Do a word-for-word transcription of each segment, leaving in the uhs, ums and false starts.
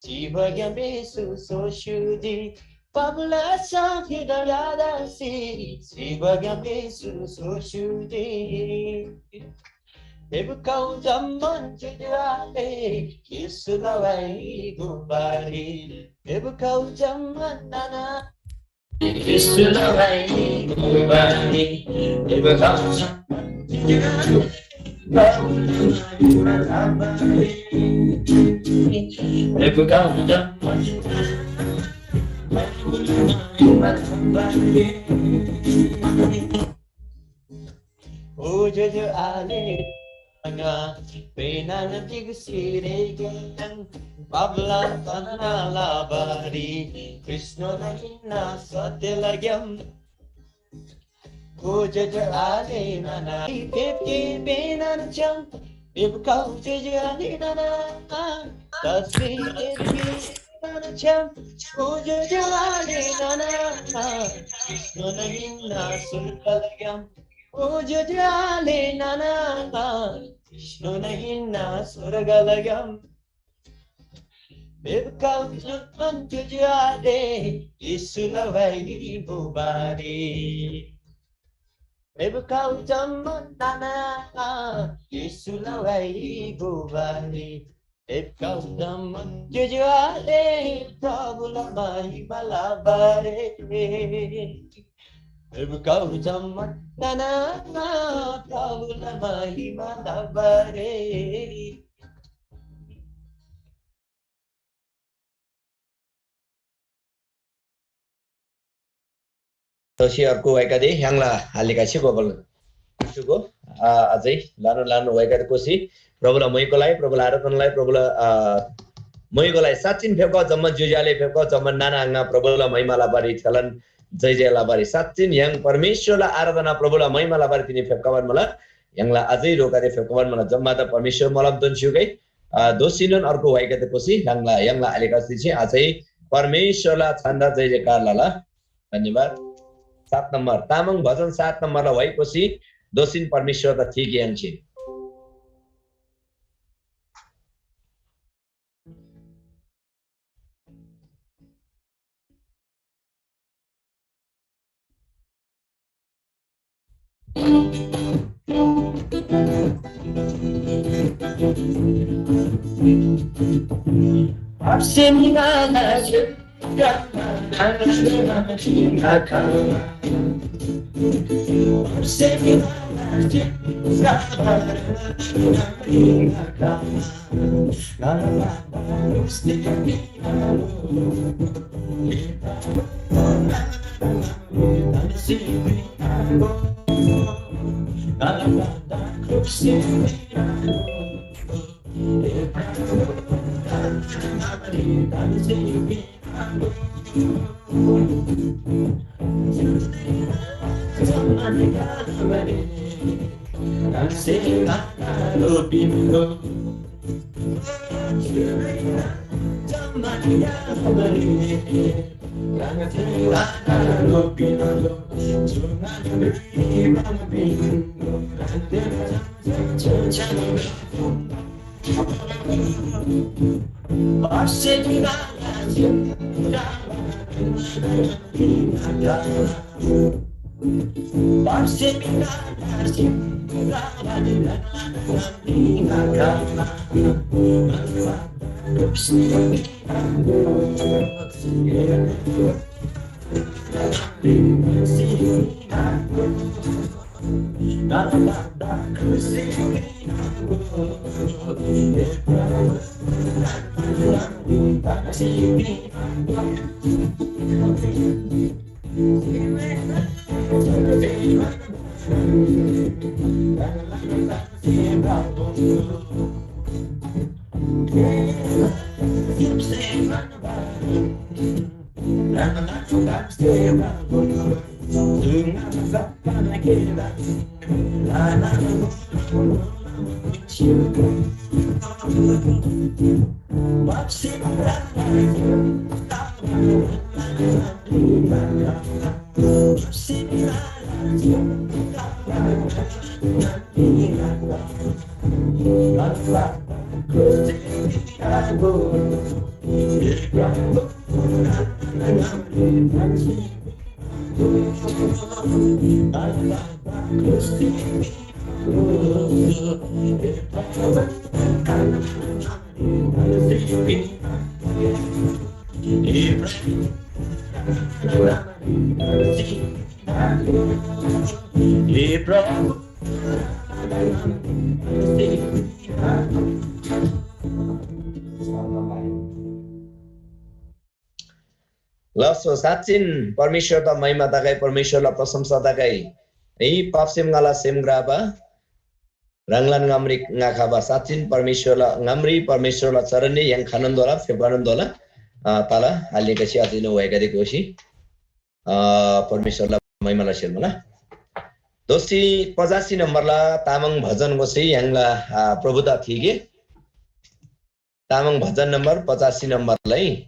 जीवग्याम येशू सोस्युजी, पापला साथी दयादासी, जीवग्याम येशू सोस्युजी। बेबुखौ जम्‍मान जुजुआले येशूला वाइ गुबारी। बेबुखौ जम्‍मान नाना येशूला वाइ गुबारी। बेबुखौ जम्‍मान जुजुआले बेबुखौ जम्‍मान ओ जुजु आले ङा पेनान तिग सिरे गेङ बाबला तना लाबारी कृष्ण नहिना सत्य लग्यम। ओ जुजु आले नाना पेपके पेनान च्‍याम बेबुखौ जुजु आले नाना तस्री पेपके पेनान च्‍याम ओ जुजु आले नाना कृष्ण नहिना सुर्ख लग्यम। ओ जुजु आले नाना कृष्ण नहिना स्वर्ग लग्यम। बेबुखौ जम्‍मान जुजु आले येशूला वाइ गुबारी। बेबुखौ जम्‍मान नाना येशूला वाइ गुबारी। बेबुखौ जम्‍मान जुजु आले प्रभुला महिमा लबारी। बेबुखौ जम्‍मान नाना प्रभुला महिमा लबारी। तसी अर्को वाइकादे ह्याङला हालिका छि गोबल। सुगो, आ, अझै लानु लानु वाइकादे कोसी प्रभुला मैकोलाई, प्रभुला आराधनालाई, प्रभुला, आ, मैकोलाई साँच्चिन फेप्‍का जम्‍मा ज्‍योज्‍याले फेप्‍का जम्‍मा नाना आङा प्रभुला महिमा लबारी थेलन जय जय लबारी साँच्चिन य्‍हाङ परमेश्‍वरला आराधना प्रभुला महिमा लबारी तिनी फेप्‍काबान मला। य्‍हाङला अझै रोकादे फेप्‍काबान मला जम्‍मादा परमेश्‍वर मलम दोन स्‍युगै। आ, दोःसीनोन अर्को वाइकादे कोसी ह्राङला य्‍हाङला आलेका सिसी आजै परमेश्‍वरला छन्‍दा जय जयकार लला। धन्यवाद। सात नम्बर, तामाङ भजन सात नम्बरला वाइ कोसी दोःसीन परमेश्‍वरदा ठीक याङ्सी। ल, सो साँच्‍चिन परमेश्‍वरदा महिमा तगै, परमेश्‍वरला प्रशंसा तगै। है, पापसेम ङाला सेम ग्राबा, ह्राङलान ङामरी ङाखबा साँच्‍चिन परमेश्‍वरला ङामरी परमेश्‍वरला चरणरी य्‍हाङ खनन्‍तोःला, फेप्‍खनन्‍तोःला, अ, तला हालिगसी अझै नो वयगदे दोःसी, अ, परमेश्‍वरला महिमाला सेम मुला। दोःसी पचासी नम्बरला तामाङ भजन गोसी य्‍हाङला, अ, प्रभुदा थिगे। तामाङ भजन नम्बर पचासी नम्बरलाई।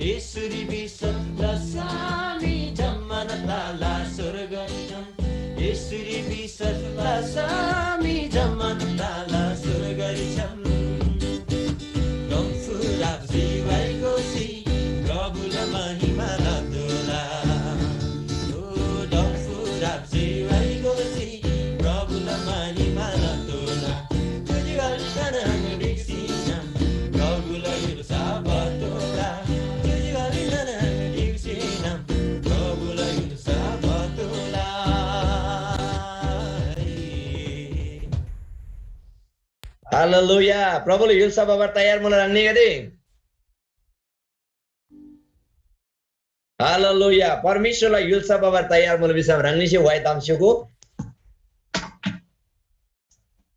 येशूरी विश्वास लसा मी जम्‍मान ताला स्वर्गरी छम। येशूरी विश्वास लसा मी जम्‍मान ताला स्वर्गरी छम। डम्फुरा सिवाई गोसी प्रभुला महिमा लतोला। ओ डम्फुरा सिवाई गोसी प्रभुला महिमा लतोला। हालेलुया। प्रभुले य्‍हुल्‍सा भबारी तयार मुला ह्राङनीगदे? हालेलुया। परमेश्‍वरला य्‍हुल्‍सा भबारी तयार मुला भिसम ह्राङनीसे व्‍हाइ ताम स्‍य्‍हूगो।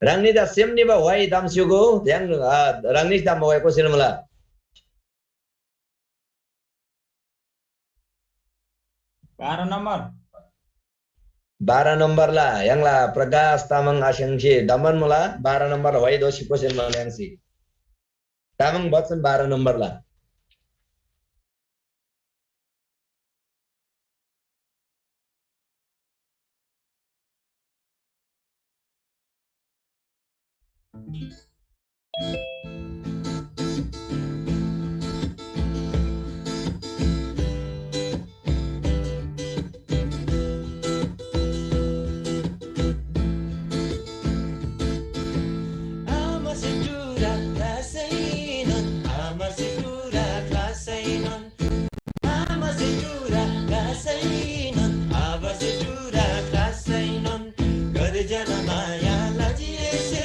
ह्राङनीदा सेम निबा व्‍हाइ ताम स्‍य्‍हूगो। य्‍हाङ, आ, ह्राङनीसे ताम व्‍हाइ कोसेल मुला? बाह्र नम्बर। बाह्र नम्बरला य्‍हाङला प्रकाश तामाङ आस्‍याङसे दमान मुला। बाह्र नम्बर व्‍हाइ दोःसी कोसेल मुला य्‍हाङसे। तामाङ वचन बाह्र नम्बरला। आमासे टुरा क्लासैनोन, आमासे टुरा क्लासैनोन, आमासे टुरा क्लासैनोन, आबासे टुरा क्लासैनोन, गरजना माया लजिएसे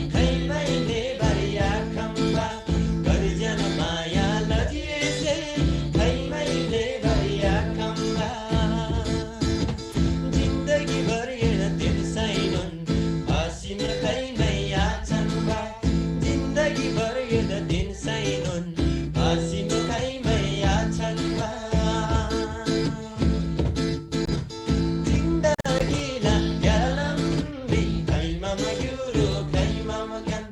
खैमै नेबारी आखम्बा, गरजना माया लजिएसे खैमै नेबारी आखम्बा। जिन्दगीभर एन तेन्‍सैनोन, आसिम खैमै आछान्‍बा। जिन्दगीभर एन तेन्‍सैनोन, आसिम खैमै आछान्‍बा। जिन्दगीला ग्‍यालामरी खैमा मग्‍युरो खैमा मकान।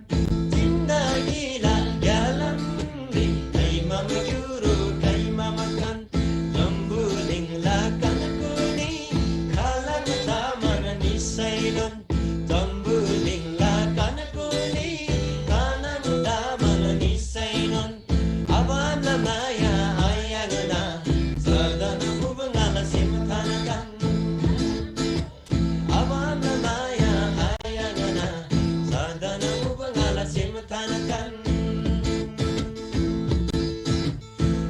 जिन्दगीला ग्‍यालामरी खैमा मग्‍युरो खैमा मकान। जम्‍बुलिङला कनकुनी खालङ तामान निसैनोन। जम्‍बुलिङला कनकुनी खालङ तामान निसैनोन। आबाला माया आयाङना सदन मुबङाला सिम थानकान। आबाला माया आयाङना सदन मुबङाला सिम थानकान।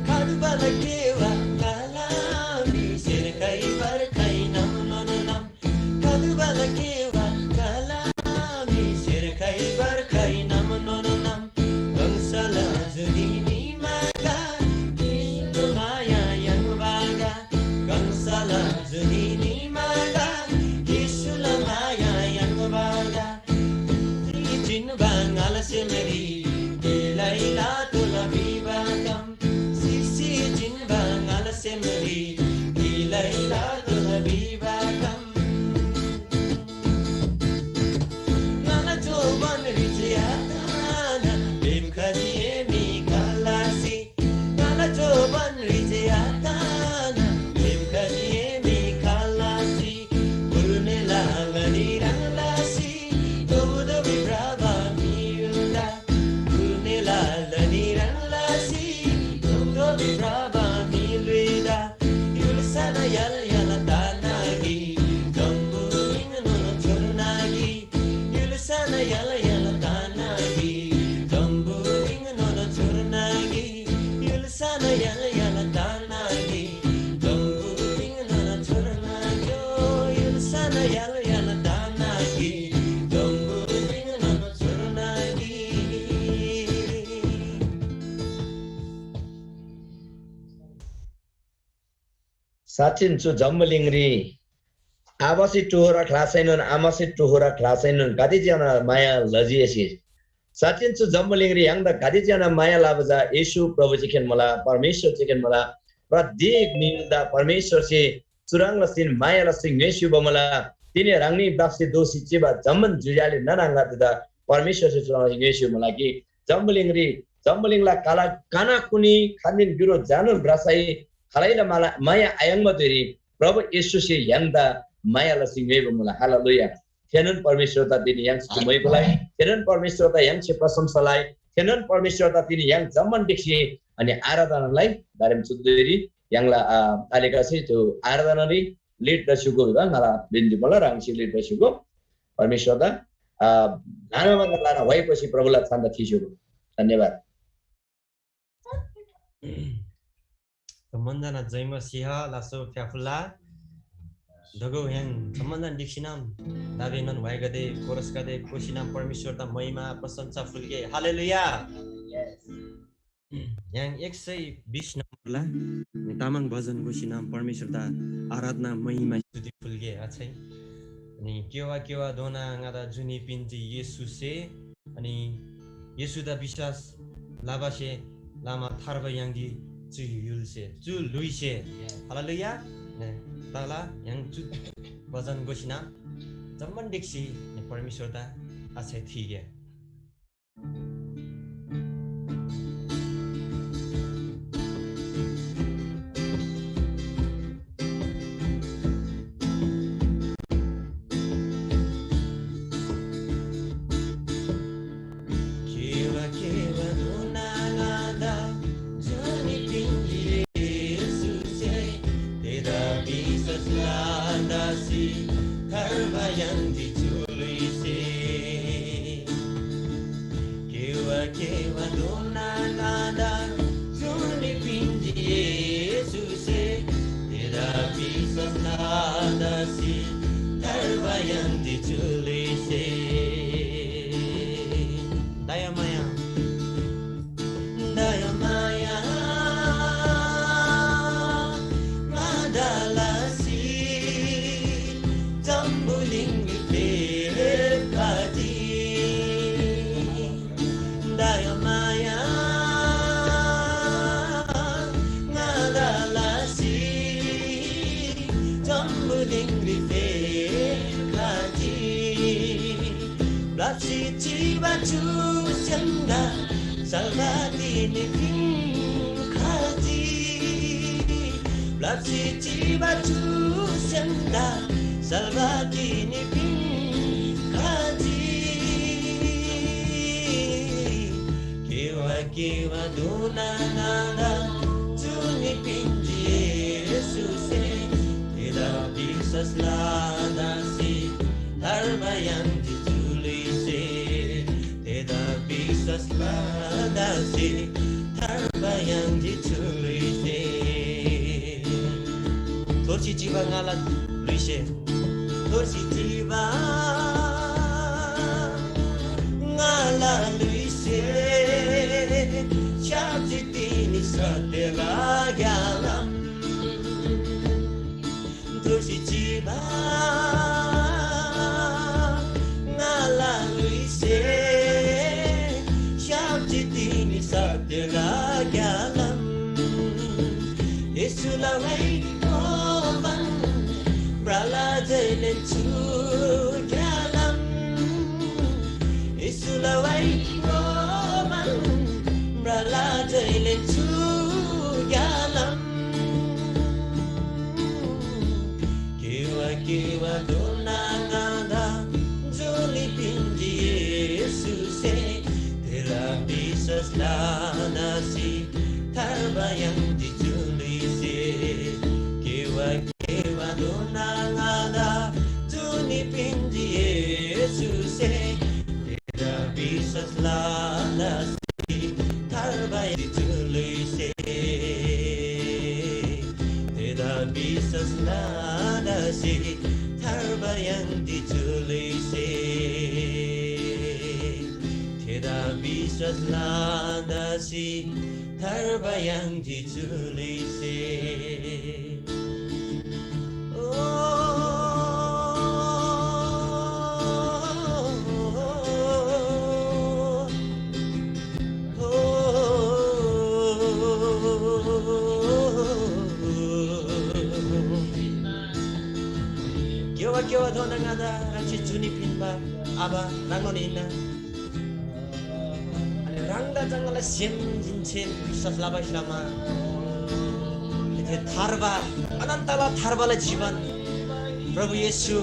खर्बाला केवा कालामी सेरखै बर्खै नम नोनो नम। खर्बाला केवा कालामी सेरखै बर्खै नम नोनो नम। गङसल जुनी निमागा किसुल माया याङबागा। गङसल जुनी निमागा किसुल माया याङबागा। जिन्‍बा ङाला सेमरी गिलै लातोला भिबा ताम। सिसी जिन्‍बा ङाला सेमरी गिलै लातोला भिबा ताम। ङाला जोबन रिचे आताना बेम खजी एमी कालासी। ङाला जोबन रिचे आताना बेम खजी एमी कालासी। कुर्नेला लनी ह्रङ्लासी, दोबोदोबी भ्रबा म्‍हिगदेदा। कुर्नेला लनी ह्रङ्लासी, दोबोदोबी भ्रबा म्‍हिगदेदा। य्‍हुल्‍साना य्‍हाल य्‍हाल तानागी, जम्‍बुलिङ नोनो छोर्नागी। य्‍हुल्‍साना य्‍हाल य्‍हाल तानागी, जम्‍बुलिङ नोनो छोर्नागी। य्‍हुल्‍साना य्‍हाल य्‍हाल तानागी, जम्‍बुलिङ नोनो छोर्नाग्‍यो। य्‍हुल्‍साना य्‍हाल य्‍हाल तानागी, जम्‍बुलिङ नोनो छोर्नागी। साँच्‍चिन चु जम्‍बुलिङरी आबासे टुहुरा ख्‍लासैनोन आमासे टुहुरा ख्‍लासैनोन गाते ज्‍यना माया लजी एसे। साँच्‍चिन चु जम्‍बुलिङरी य्‍हाङदा गाते ज्‍यना माया लबा चा येशू प्रभुजीखेन मुला, परमेश्‍वरजीखेन मुला। प्रत्येक म्‍हिदा परमेश्‍वरसे चुह्रङ् लसीन माया लसी ङ्‌योइस्‍युबा मुला। तिनी ह्राङनी ब्‍लप्‍सी दोःसी चिबा जम्‍मान ज्‍योज्‍यो आले नाना आङागदेदा परमेश्‍वरसे चुह्रङ् लसी ङ्‌योइस्‍युबा मुला कि जम्‍बुलिङरी, जम्‍बुलिङला काला काना कुनी खान्‍दिन बिरो जानुन भ्रसै खालैला माला माया आयाङ्बा धुइरी प्रभु येशूसे य्‍हाङदा माया लसी ङ्‌योइबा मुला। हालेलुया। थेनोन परमेश्‍वरदा तिनी य्‍हाङ सुमैकुलाई, थेनोन परमेश्‍वरदा य्‍हाङसे प्रशंसालाई, थेनोन परमेश्‍वरदा तिनी य्‍हाङ जम्‍मान ढिक्‍सी अनि आराधनालाई दारेम चुद्दुरी य्‍हाङला, अ, अलिकसी त्यो आराधनारी लिड रस्‍युगो भिबा ङाला बिन्ती मुला, ह्राङसे लिड रस्‍युगो परमेश्‍वरदा, अ, ल्‍हाना भन्‍दा ल्‍हाना वाइ पसी प्रभुला छन्‍दा थिस्‍युगो। धन्‍यवाद। जम्‍मान जना जय मसीह लासो फ्‍याफुल्‍ला। दगो य्‍हाङ जम्‍मान जना ढिक्‍सिनम दाबेनोन वाइगदे, कोरसगदे, कोसिनम परमेश्‍वरदा महिमा, प्रशंसा फुल्‍गे। हालेलुया। य्‍हाङ एक सय बिस नम्‍बरला अनि तामाङ भजन गोसीनम परमेश्‍वरदा आराधना, महिमा, स्तुति फुल्‍गे आछै। अनि केवा केवा धोना ङादा जुनी पिन्‍जी येशूसे, अनि येशूदा विश्‍वास लबासे लमा थार्बा याङ्जी चु य्‍हुलसे, चु ल्‍हुइसे। हालेलुया। ने, तला य्‍हाङ चु भजन गोसीना जम्‍मान ढिक्‍सी ने परमेश्‍वरदा आछाइ थीगे। विश्‍वास लसी थार्बा याङ्जी जुलुसे। दयामाया, दयामाया ङादा लसी जम्‍बुलिङरी फेप्‍खजी। दयामाया ङादा लसी जम्‍बुलिङरी फेप्‍खजी। ब्‍लप्‍सी चिबा चु स्‍य्‍हान्‍दा सल्‍बाहनी पिन्‍खजी। ब्‍लप्‍सी चिबा चु स्‍य्‍हान्‍दा सल्‍बाहनी पिन्‍खजी। केवा केवा धोना ङादा जुनी पिन्‍जी येशूसे, थेदा विश्‍वास लसी थार्बा याङ्जी जुलुसे। थेदा विश्‍वास लसी थार्बा याङ्जी जुलुसे। थोर्सी चिबा ङाला ल्‍हुइसे, थोर्सी चिबा ङाला ल्‍हुइसे, स्‍याप्‍जी तिनी सत्‍यला ग्‍यालाम। थोर्सी चिबा ङाला ल्‍हुइसे, स्‍याप्‍जी तिनी सत्‍यला ग्‍यालाम। येशूला व्‍हाइ दोबान भ्रला जैलेन चु ग्‍यालाम। येशूला व्‍हाइ दोबान भ्रला जैलेन चु ग्‍यालाम। केवा केवा धोना ङादा जुनी पिन्‍जी येशूसे, थेदा विश्‍वास लसी थार्बा याङ्जी जुलुसे। केवा केवा धोना ङादा जुनी पिन्‍जी येशूसे, थेदा विश्‍वास लसी थार्बा याङ्जी जुलुसे। थेदा विश्‍वास लसी थार्बा याङ्जी जुलुसे। थेदा विश्‍वास लसी थार्बा याङ्जी जुलुसे। ओ, ओ, केवा केवा धोना ङादा ह्राङसे जुनी पिन्‍बा आबा ह्राङनोन हिन्‍ना। अनि ह्राङदा जङला सेम जिन्‍सेन विश्‍वास लबासे लमा थे थार्बा, अनन्तला थार्बाला जीवन प्रभु येशू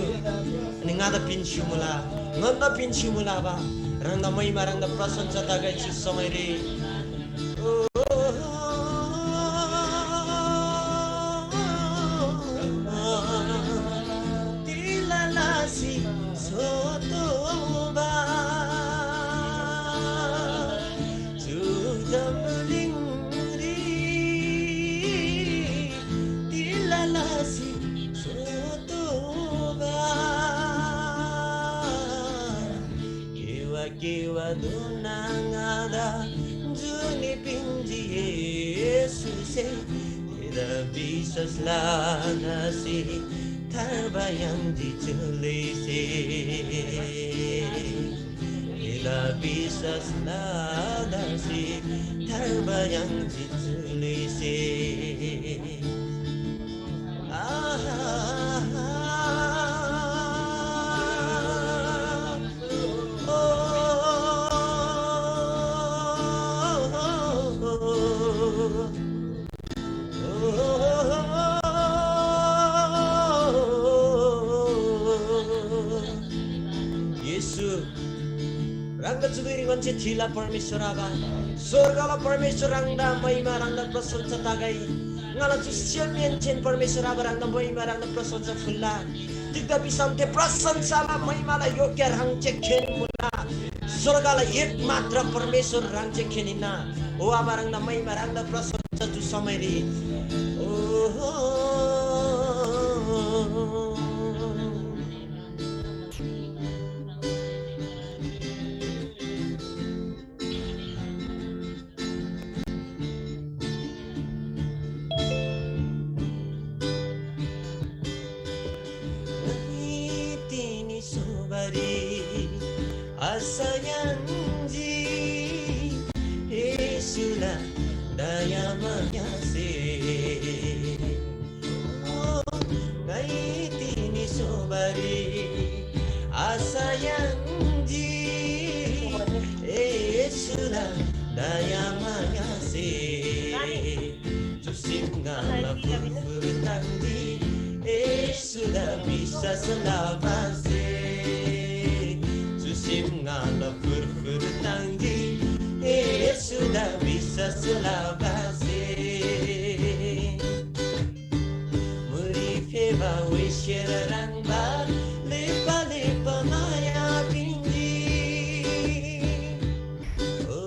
अनि ङादा पिन्‍सी मुला, ङन्‍दा पिन्‍सी मुला आबा। ह्राङदा महिमा, ह्राङदा प्रशंसा तगै चु समयरी। ओ, तिला लासी सोतोबा, चु जम्‍बुलिङरी तिला लासी सोतोबा। केवा केवा धोना ङादा जुनी पिन्‍जी येशूसे, थेदा विश्‍वास लसी थार्बा याङ्जी जुलुसे। थेदा विश्‍वास लसी थार्बा याङ्जी जुलुसे। येशू, ह्राङदा चु धुइरी ङन्‍से थिला परमेश्‍वर आबा, स्‍वर्गला परमेश्‍वर, ह्राङदा महिमा, ह्राङदा प्रशंसा तगै। ङाला चु सेमहेन्‍सेन परमेश्‍वर आबा, ह्राङदा महिमा, ह्राङदा प्रशंसा फुल्‍ला। तिग्‍दा भिसम थे प्रशंसाला महिमाला योग्य ह्राङ जे खेन मुला। स्‍वर्गला एकमात्र परमेश्‍वर ह्राङ जे खेन हिन्‍ना। ओ आबा, ह्राङदा महिमा, ह्राङदा प्रशंसा चु समयरी। ओहो। फुर्फुर ताङ्जी, येशूदा विश्‍वास लबासे। चु सेम ङाला फुर्फुर ताङ्जी, येशूदा विश्‍वास लबासे। मुरी फेबा वेश्‍यार ह्रङ्‌बा लेपा लेपा माया पिन्‍जी। ओ,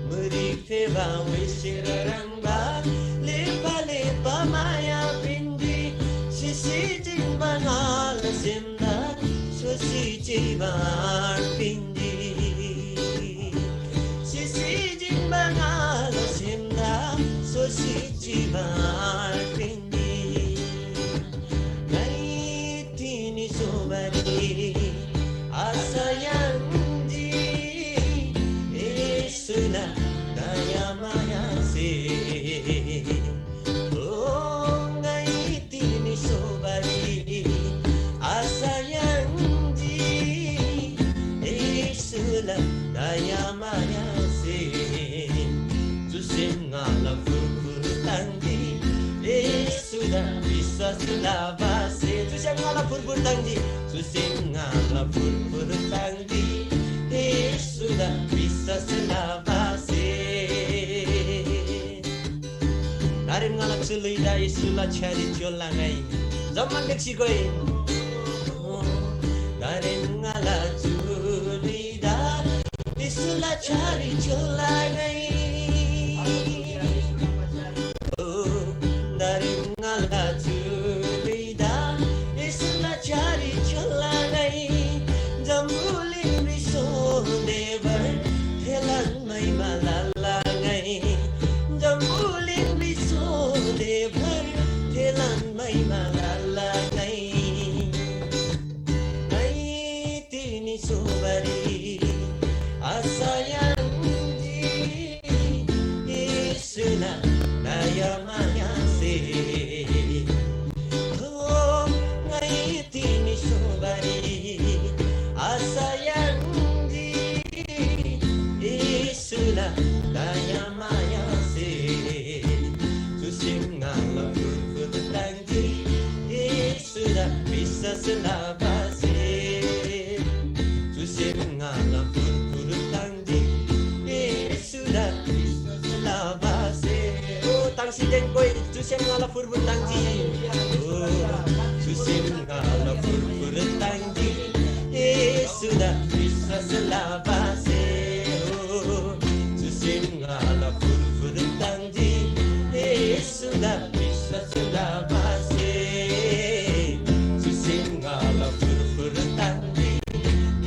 मुरी फेबा वेश्‍यार ह्रङ्‌बा लेपा लेपा माया पिन्‍जी। सिसी जिन्‍बा ङाला सेमदा सोसी चिबा आँट पिन्‍जी। सिसी जिन्‍बा ङाला सेमदा सोसी चिबा आँट पिन्‍जी। ङाइ तिनी सोबारी आशा याङ्जी, येशूला दयामायासे। ओ, ङाइ तिनी सोबारी आशा याङ्जी, येशूला दयामायासे। चु सेम ङाला फुर्फुर ताङ्जी, येशूदा विश्‍वास लबासे। चु सेम ङाला फुर्फुर ताङ्जी, चु सेम ङाला फुर्फुर ताङ्जी, येशूदा विश्‍वास लबासे। दारेम ङाला चु ल्‍हुइदा येशूला छ्‌यारी च्‍योल्‍ला ङाइ। जम्‍मान ढिक्‍सी कोइ। दारेम ङाला चु ल्‍हुइदा येशूला छ्‌यारी च्‍योल्‍ला ङाइ। ओ, दारेम ङाला चु ल्‍हुइदा येशूला छ्‌यारी च्‍योल्‍ला ङाइ। जम्‍बुलिङरी सोधेबर थेलान महिमा लला ङाइ। जम्‍बुलिङरी सोधेबर थेलान महिमा लला ङाइ। ङाइ तिनी सोबारी आशा याङ्जी, येशूला दयामायासे। हो, ङाइ तिनी सोबारी आशा याङ्जी, येशूला दयामायासे। चु सेम ङाला फुर्फुर ताङ्जी, येशूदा विश्‍वास लबासे। चु सेम ङाला फुर्फुर ताङ्जी, येशूदा विश्‍वास लबासे। ओ, ताङ्सी देन कोइ, चु सेम ङाला फुर्फुर ताङ्जी। ओ, चु सेम ङाला फुर्फुर ताङ्जी, येशूदा विश्‍वास लबासे। ओ, चु सेम ङाला फुर्फुर ताङ्जी, येशूदा विश्‍वास लबासे। चु सेम ङाला फुर्फुर ताङ्जी,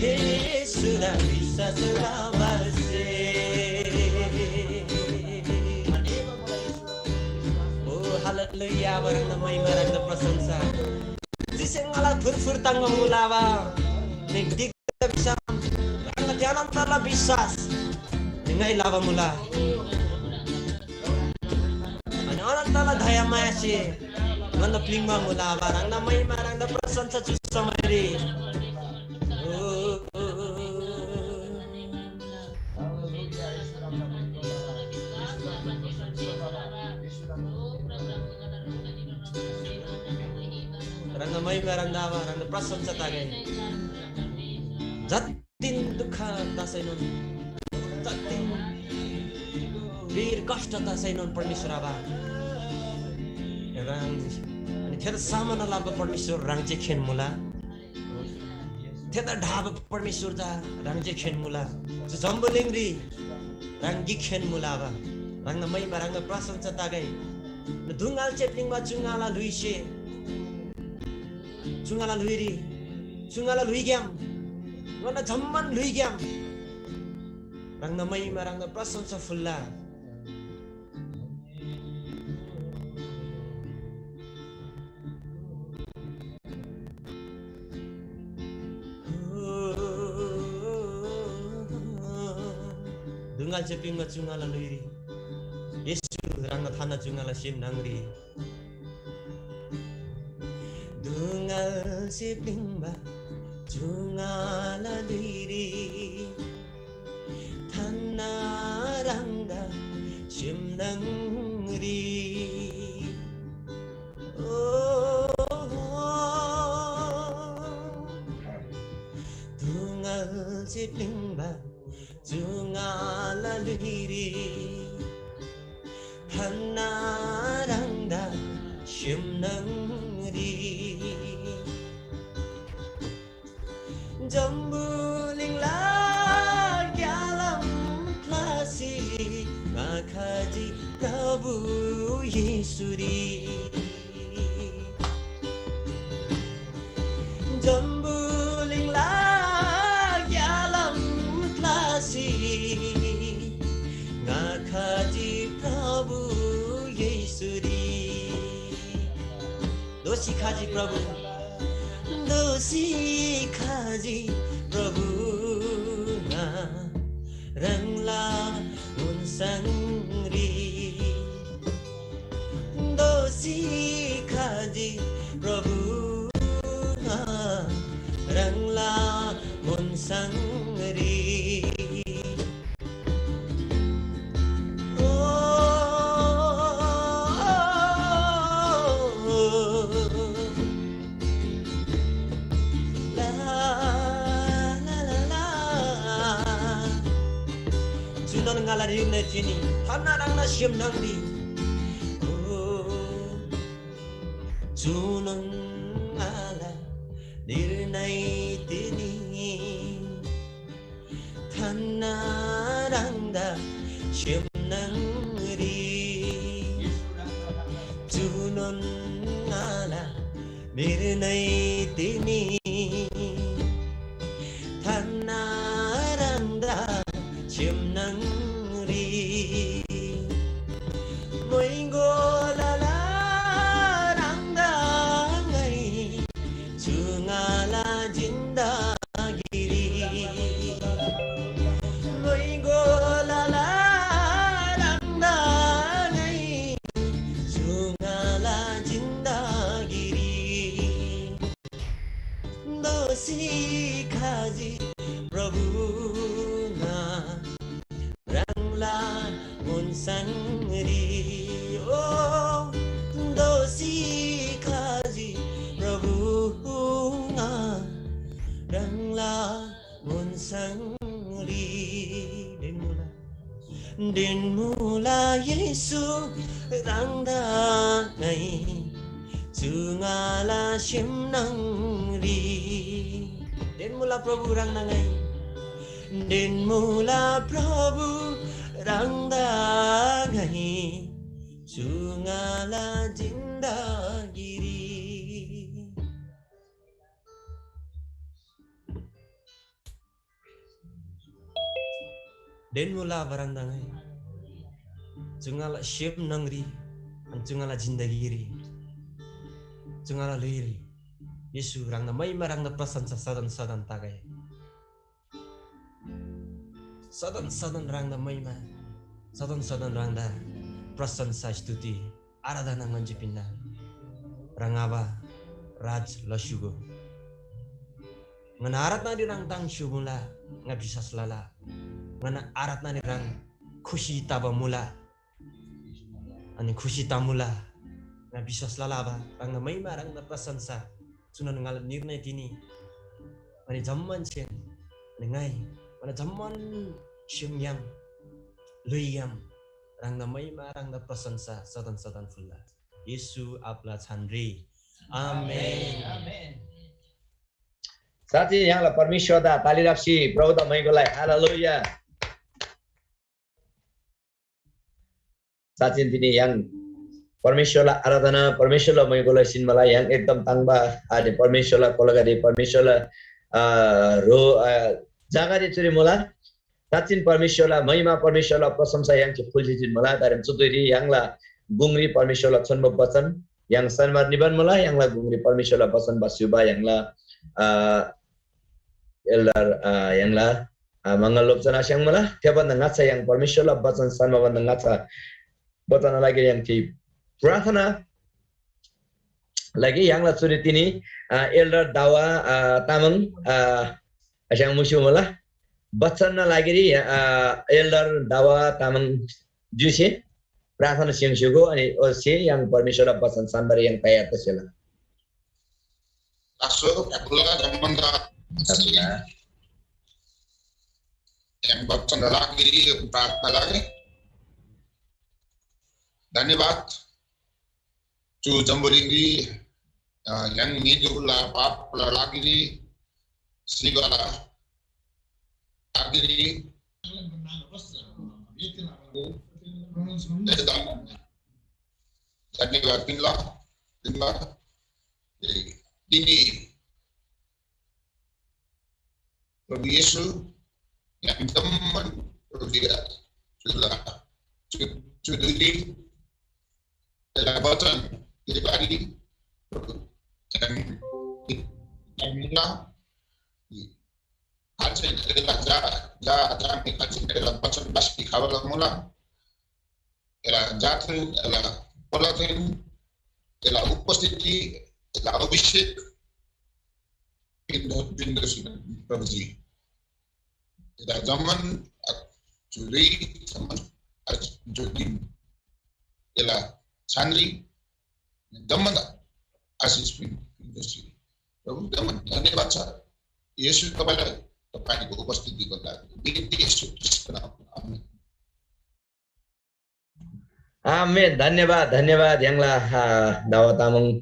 येशूदा विश्‍वास लबासे। ओ, हालेलुया, आबा, ह्राङदा महिमा, ह्राङदा प्रशंसा। चु सेम ङाला फुर्फुर ताङ्‍बा मुला, आबा। ङाइ गिक भिसम, ह्राङला अनन्तला विश्‍वास ङाइ लबा मुला। अनि अनन्तला दयामायासे ङन्‍दा प्‍लिङ्बा मुला, आबा। ह्राङदा महिमा, ह्राङदा प्रशंसा चु समयरी। ओ, ह्राङदा महिमा, ह्राङदा आबा, ह्राङदा प्रशंसा तगै। जतिन दुःख तसैनोन, जतिन पीर कष्ट तसैनोन परमेश्‍वर आबा, ह्राङ अनि थेदा सामना लबा परमेश्‍वर ह्राङ जे खेन मुला। थेदा ढाबा परमेश्‍वर चा ह्राङ जे खेन मुला। चु जम्‍बुलिङरी ह्राङ गिक खेन मुला, आबा। ह्राङदा महिमा, ह्राङदा प्रशंसा तगै। दुङाल चेप्‍लिङ्बा चु ङाला ल्‍हुइसे, चु ङाला ल्‍हुइरी, चु ङाला ल्‍हुइग्‍याम, ङन्‍ना जम्‍मान ल्‍हुइग्‍याम ह्राङदा महिमा, ह्राङदा प्रशंसा फुल्‍ला। दुङाल चेप्‍लिङ्बा चु ङाला ल्‍हुइरी, येशू ह्राङदा थान्‍ना चु ङाला सेम न्‍हङरी। दुङाल चेप्‍लिङ्बा चु ङाला ल्‍हुइरी, थान्‍ना ह्राङदा सेम न्‍हङरी। लिङ्बा चु ङाला ल्‍हुइरी, थन्‍ना ह्राङदा सेम न्‍हङरी। जम्‍बुलिङला ग्‍यालाम ख्‍लासी ङाखजी प्रभु येशूरी। जम्‍बुलिङला ग्‍यालाम ख्‍लासी ङाखजी प्रभु येशूरी। दोःसी खजी प्रभु, दोःसी खजी प्रभु ङा ह्राङला मुनसङरी। दोःसी खजी प्रभु ङा ह्राङला मुनसङरी। ओ, ला, ला, ला, ला। चुनोन ङाला ह्रीर नै चिनी, थन्‍ना ह्राङला सेम न्‍हङरी। ओ, चुनोन ङाला ह्रीर नै तिनी। थन्‍ना ह्राङदा सेम न्‍हङरी। चुनोन ङाला ह्रीर नै तिनी। थन्‍ना ह्राङदा सेम न्‍हङरी। मैगो लला ह्राङदा ङाइ चु ङाला जिन्‍दगीरी। मैगो लला ह्राङदा ङाइ चु ङाला जिन्‍दगीरी। दोःसी खजी प्रभु ङा ह्राङला मुनसङरी। ओ, दोःसी खजी प्रभु ङा ह्राङला मुनसङरी। ढिनमुला, ढिनमुला येशू ह्राङदा ङाइ चु ङाला सेम न्‍हङरी। ढिनमुला प्रभु ह्राङदा ङाइ, ढिनमुला प्रभु ह्राङदा ङाइ चु ङाला जिन्‍दगीरी। ढिनमुला आबा ह्राङदा ङाइ चु ङाला सेम न्‍हङरी, अनि चु ङाला जिन्‍दगीरी, चु ङाला ल्‍हुइरी येशू ह्राङदा महिमा, ह्राङदा प्रशंसा सदन सदन तगै। सदन सदन ह्राङदा महिमा, सदन सदन ह्राङदा प्रशंसा, स्तुति, आराधना ङन्‍से पिन्‍ना। ह्राङ आबा राज लस्‍युगो। ङन आराधनारी ह्राङ ताङ्स्‍युबा मुला, ङा विश्‍वास लला। ङन आराधनारी ह्राङ खुसी तबा मुला, अनि खुसी तमुला। ङा विश्‍वास लला आबा, ह्राङदा महिमा, ह्राङदा प्रशंसा। चुनोन ङाला निर्णय तिनी। अनि जम्‍मान सेम, अनि ङाइ, ङाला जम्‍मान सेमग्‍याम, ल्‍हुइग्‍याम ह्राङदा महिमा, ह्राङदा प्रशंसा सदन सदन फुल्‍ला। येशू आबाला छानरी। आमेन। आमेन। साँच्‍चै य्‍हाङला परमेश्‍वरदा ताली राप्‍सी प्रभुदा मैगोलाई। हालेलुया। साँच्‍चिन तिनी य्‍हाङ परमेश्‍वरला आराधना, परमेश्‍वरला मैगोलाई सिन्‍बाला य्‍हाङ एकदम ताङ्बा आदि परमेश्‍वरला कोलागदे परमेश्‍वरला, अ, ह्रो, अ, जागादे चुरी मुला। साँच्‍चिन परमेश्‍वरला महिमा, परमेश्‍वरला प्रशंसा य्‍हाङसे फुल्‍सी जिन्‍मुला। तारेम चुतुइरी य्‍हाङला गुङरी परमेश्‍वरला छोन्‍बो बचन य्‍हाङ शनिबार निबान मुला। य्‍हाङला गुङरी परमेश्‍वरला बचन बस्‍युबा य्‍हाङला, अ, एल्डर, अ, य्‍हाङला, अ, मङ्गल लोप्‍चना स्‍याङ्मुला। थेभन्‍दा ङाच्‍छा य्‍हाङ परमेश्‍वरला बचन शनिबार भन्‍दा ङाच्‍छा बचन लागि य्‍हाङ ति प्रार्थना लागि य्‍हाङला चुरी तिनी, अ, एल्डर दावा, अ, तामाङ, अ, स्‍याङ मुस्‍यु मुला। बचनना लागिरी, अ, एल्डर दावा तामाङ ज्यूसे प्रार्थना स्‍य्‍हूगो, अनि ओसे य्‍हाङ परमेश्‍वरला बचन सान्‍बारी य्‍हाङ तयार तसेला। आशो, फुल्ला जम्‍मान का। फुल्ला। य्‍हाङ बचनला लागिरी प्रार्थना लगे। धन्यवाद। चु जम्‍बुलिङरी, अ, य्‍हाङ म्‍हिदुला पापला लागिरी, सिबाला लागिरी, धन्यवाद पिन्‍ला, पिन्‍ला। ए, तिनी प्रभु येशू, य्‍हाङ जम्‍मान प्रभुजी चुला, चु, चु धुइरी एला वचन, एला बारी, प्रभु, य्‍हाङ, य्‍हाङ मुला, खाल्‍सेन एला जा, जा, जा, मी खाल्‍सेन एला वचन बास्‍की खबाला मुला। एला जातुन, एला पोलाथेन, एला उपस्थिति, एला अभिषेक, पिन्दो, पिन्दो सुन, प्रभुजी। एला जम्‍मान, अ, जुरी, जम्‍मान, अ, जुरी, एला छानरी, जम्‍मान आशिष पिन, पिन्दो सुन। प्रभु, जम्‍मान धन्यवाद छ। येशू, तपाईँलाई, तपाईँको उपस्थितिको लागि। बिन्ती येशू ख्रीष्टको नाममा। आमेन। आमेन। धन्यवाद, धन्यवाद य्‍हाङला, आ, दावा तामाङ,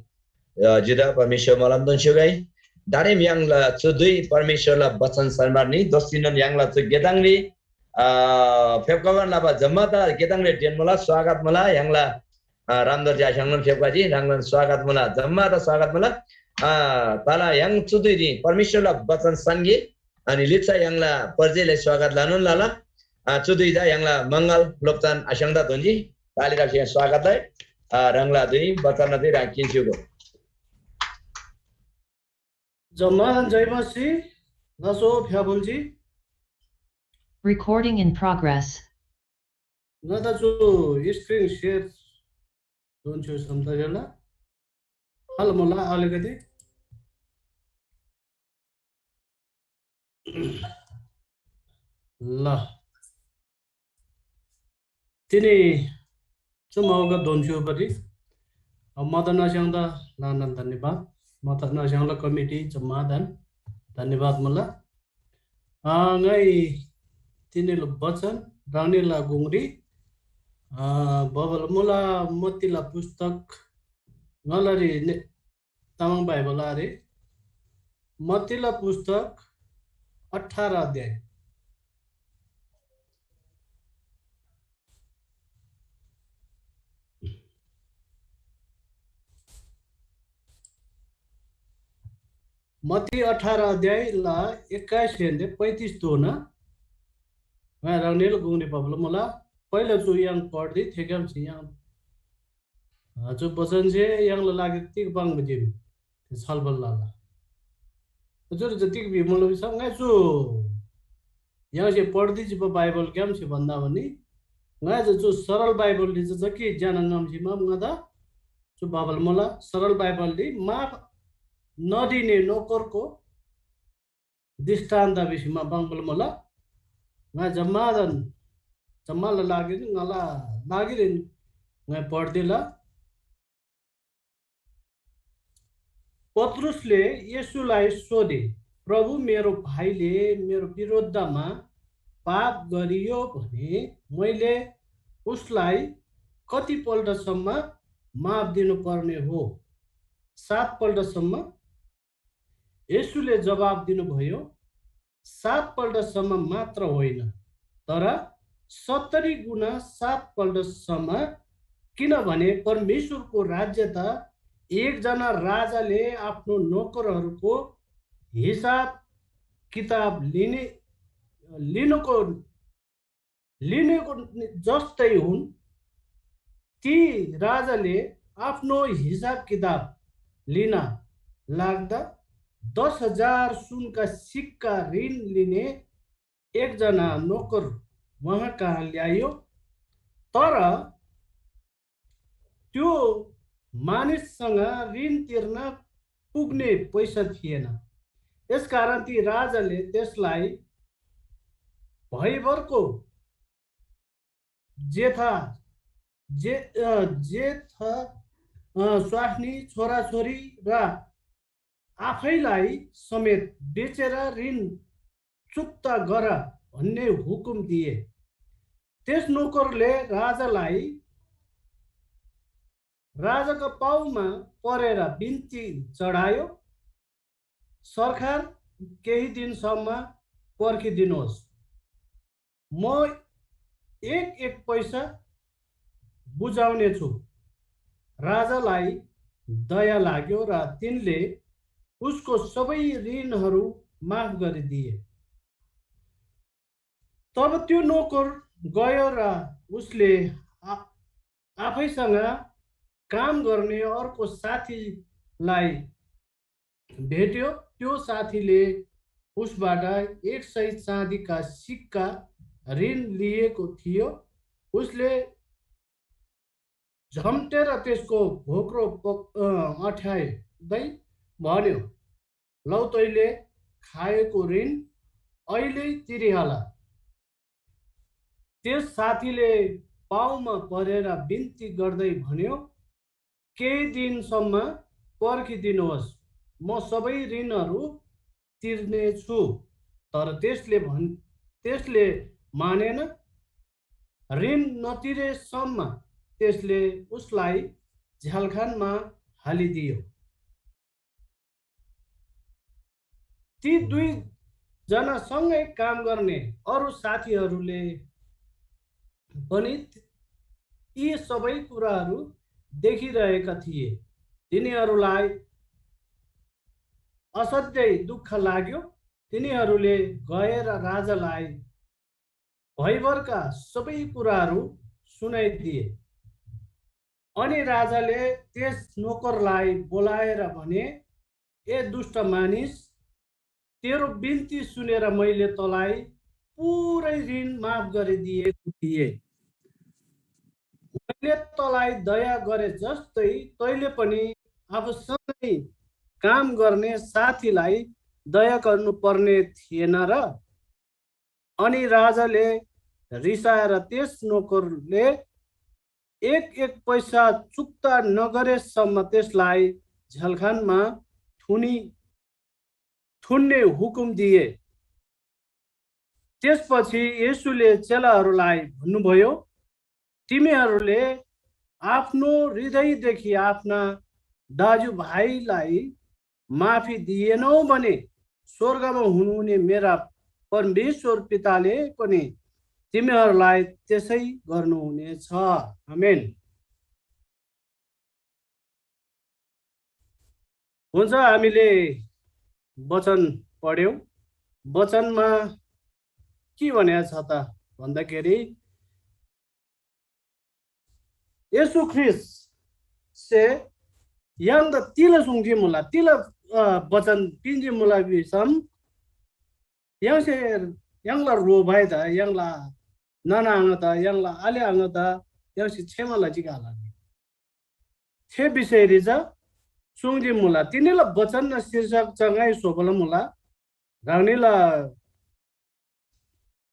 अ, जुदा परमेश्‍वर मोलमदेन स्‍युगै। दारेम य्‍हाङला चु धुइ परमेश्‍वरला बचन सन्‍बार नि दोस्‍सीनोन य्‍हाङला चु गेदाङरी, अ, फेप्‍खबान लबा जम्‍मादा गेदाङरी ढेन मुला, स्वागत मुला। य्‍हाङला, अ, रामदर ज्‍यास्‍याङनोन फेप्‍खजी, ह्राङनोन स्वागत मुला, जम्‍मादा स्वागत मुला। अ, तला य्‍हाङ चु धुइरी परमेश्‍वरला बचन सन्‍गे अनि लिच्‍छा य्‍हाङला पर्जेलाई स्वागत लनोन लला। आ, चु धुइदा य्‍हाङला मङ्गल लोप्‍तान आस्‍याङदा दोन्‍जी। ताली राप्‍सी स्वागतलाई, आ, ह्राङला धुइ बचनना धुइ ह्राङ किन्‍स्‍युगो। जम्‍मान जय मसीह, लासो फ्‍याफुल्‍जी। Recording in progress. ङादा चु screen share दोन्‍छु समतगेला। हल मला अलिकति। ल। तिनी चु मौका दोन्‍छ्‌युपट्टि, अ, मदन आस्‍याङदा ल्‍हानान धन्‍यवाद। मदन आस्‍याङला कमिटी जम्‍मादान धन्‍यवाद मुला। अ, ङाइ तिनीला वचन ह्राङनीला गुङरी, अ, भबाल मुला मत्तीला पुस्तक ङालारी ने-, तामाङ बाइबल आरे। मत्तीला पुस्तक अठार अध्याय। मत्ती अठार अध्यायला एक्काइसहेन्‍से पैँतिस धोना ङाइ ह्राङनीला गुङरी भबाल मुला। पहिला चु य्‍हाङ पढ्दी थेग्‍यामसे य्‍हाङ अ, चु बचनसे य्‍हाङला लागिरी तिग पाङ्बा चीम? थे छलफल लला। चुरी चा तिग भिमुला भिसम, ङाइ चु य्‍हाङसे पढ्दी चिबा बाइबलग्‍यामसे भन्‍दा पनि ङाइ चा चु सरल बाइबलरी चा जति ज्‍यना ङम्‍सी माम ङादा चु भबाल मुला। सरल बाइबलरी माफ नदिने नोकरको दृष्‍टान्‍त भिसी मा पाङ्‌बाल मुला। ङाइ जम्‍मादान, जम्‍माला लागिरी, ङाला लागिरीन ङाइ पढ्दिला। पत्रुसले येशूलाई सोधे, "प्रभु, मेरो भाइले मेरो विरुद्धमा पाप गरियो भने मैले उसलाई कतिपल्टसम्म माफ दिनुपर्ने हो? सात पल्टसम्म?" येशूले जवाफ दिनुभयो, "सात पल्टसम्म मात्र होइन, तर सत्तरी गुणा सात पल्टसम्म, किनभने परमेश्वरको राज्य त एकजना राजाले आफ्नो नोकरहरूको हिसाब किताब लिने, लिनको लिनेको जस्तै हुन्।" ती राजाले आफ्नो हिसाब किताब लिन लाग्दा दस हजार सुनका सिक्का ऋण लिने एकजना नोकर उहाँ कहाँ ल्यायो। तर त्यो मानिससँग ऋण तिर्न पुग्ने पैसा थिएन। यसकारण ती राजाले त्यसलाई भैभरको जेठा, जे-, अ, जेठा, अ, स्वास्नी, छोराछोरी र आफैलाई समेत बेचेर ऋण चुक्ता गर भन्‍ने हुकुम दिए। त्यस नोकरले राजालाई राजाको पाउमा परेर बिन्ती चढायो, "सरकार, केही दिनसम्म पर्खिदिनुहोस्, म एक एक पैसा बुझाउने छु।" राजालाई दया लाग्यो र तिनले उसको सबै ऋणहरू माफ गरिदिए। तब त्यो नोकर गयो र उसले आ-, आफैसँग काम गर्ने अर्को साथीलाई भेट्यो। त्यो साथीले उसबाट एक सय चाँदीका सिक्का ऋण लिएको थियो। उसले झम्टेर त्यसको घोक्रो पक-, अ, अँठ्याइँदै भन्यो, "लौ, तैँले खाएको ऋण अहिल्यै तिरिहाल।" त्यस साथीले पाउमा परेर बिन्ती गर्दै भन्यो, "केही दिनसम्म पर्खिदिनुहोस्, म सबै ऋणहरू तिर्नेछु।" तर त्यसले भन्-, त्यसले मानेन। ऋण नतिरेसम्म त्यसले उसलाई झ्यालखानमा हालिदियो। ती दुई जना सँगै काम गर्ने अरू साथीहरूले पनि यी सबै कुराहरू देखिरहेका थिए। तिनीहरूलाई असाध्यै दुःख लाग्यो। तिनीहरूले गएर राजालाई भैभरका सबै कुराहरू सुनाइदिए। अनि राजाले त्यस नोकरलाई बोलाएर भने, "ए दुष्ट मानिस, तेरो बिन्ती सुनेर मैले तँलाई पुरै ऋण माफ गरिदिएको थिएँ। मैले तँलाई दया गरे जस्तै तैँले पनि आफूसँगै काम गर्ने साथीलाई दया गर्नुपर्ने थिएन र?" अनि राजाले रिसाएर त्यस नोकरले एक एक पैसा चुक्ता नगरेसम्म त्यसलाई झ्यालखानमा थुनी, थुन्ने हुकुम दिए। त्यसपछि येशूले चेलाहरूलाई भन्नुभयो, "तिमीहरूले आफ्नो हृदयदेखि आफ्ना दाजुभाइलाई माफी दिएनौ भने स्वर्गमा हुनुहुने मेरा परमेश्वर पिताले पनि तिमीहरूलाई त्यसै गर्नुहुनेछ।" आमेन। हुन्छ, हामीले वचन पढ्यौँ। वचनमा के भनेको छ त भन्दाखेरि, येशू ख्रीष्‍टसे य्‍हाङदा तिला सुङ्जी मुला, तिला, अ, वचन पिन्‍जी मुला भिसम, य्‍हाङसे य्‍हाङला ह्रो भाइदा, य्‍हाङला नाना आङादा, य्‍हाङला आले आङादा य्‍हाङसे क्षमा लजी गा आलनी। थे विषयरी चा सुङ्जी मुला, तिनीला वचनना शीर्षक चा ङाइ स्‍होबाला मुला। ह्राङनीला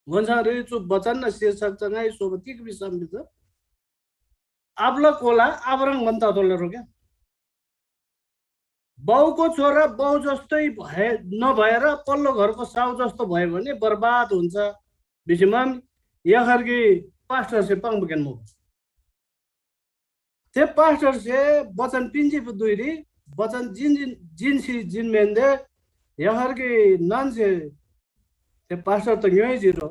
ओन्‍छाङरी चु वचनना शीर्षक चा ङाइ स्‍होबा तिग भिसम भित्र, आबाला कोला आबा ह्रङ् भन्‍दा तोःला रो क्या। बाउको छोरा बाउ जस्तै भए, नभएर पल्लो घरको साउ जस्तो भयो भने बर्बाद हुन्छ भिसीमा यखरकी पास्टरसे पाङ्बा गेन मुबा। थे पास्टरसे बचन पिन्‍जी धुइरी बचन जिन, जिन, जिन्‍सी जिन्‍मेन्‍दे यखरकी नानसे थे पास्टर त ङ्‌योइजी रो।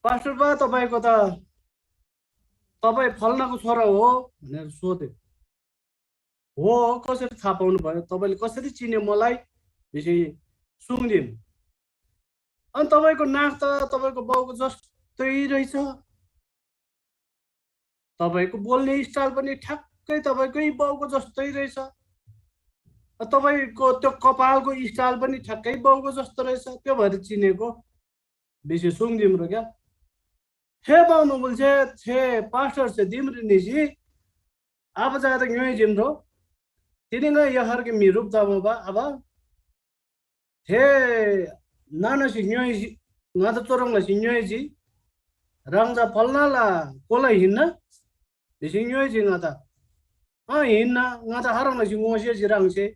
"पास्टर बा, तपाईँको त, तपाईँ फलनाको छोरा हो?" भनेर सोध्यो। "हो, कसरी थाहा पाउनुभयो? तपाईँले कसरी चिन्यो मलाई?" भिसी सुङ्दिम। "अनि तपाईँको नाक त तपाईँको बाउको जस्तै रहेछ, तपाईँको बोल्ने स्टाइल पनि ठ्याक्कै तपाईँकै बाउको जस्तै रहेछ, तपाईँको त्यो कपालको स्टाइल पनि ठ्याक्कै बाउको जस्तो रहेछ, त्यो भएर चिनेको" भिसी सुङ्दिम रो क्या। थे बाउनु बुल्‍से थे पास्टरसे दिमरी निसी आबा जादा ङ्‌योइ जिम रो। तिनी ङाइ यखरकी म्‍हि ह्रुप तमुबा आबा। थे नानासे ङ्‌योइजी, ङादा चुह्रङ् लसी ङ्‌योइजी, "ह्राङ चा फल्‍नाला कोला हिन्‍ना?" भिसी ङ्‌योइजी ङादा। "अँ हिन्‍ना, ङादा खाह्रङ् लसी ङोसेजी ह्राङसे?"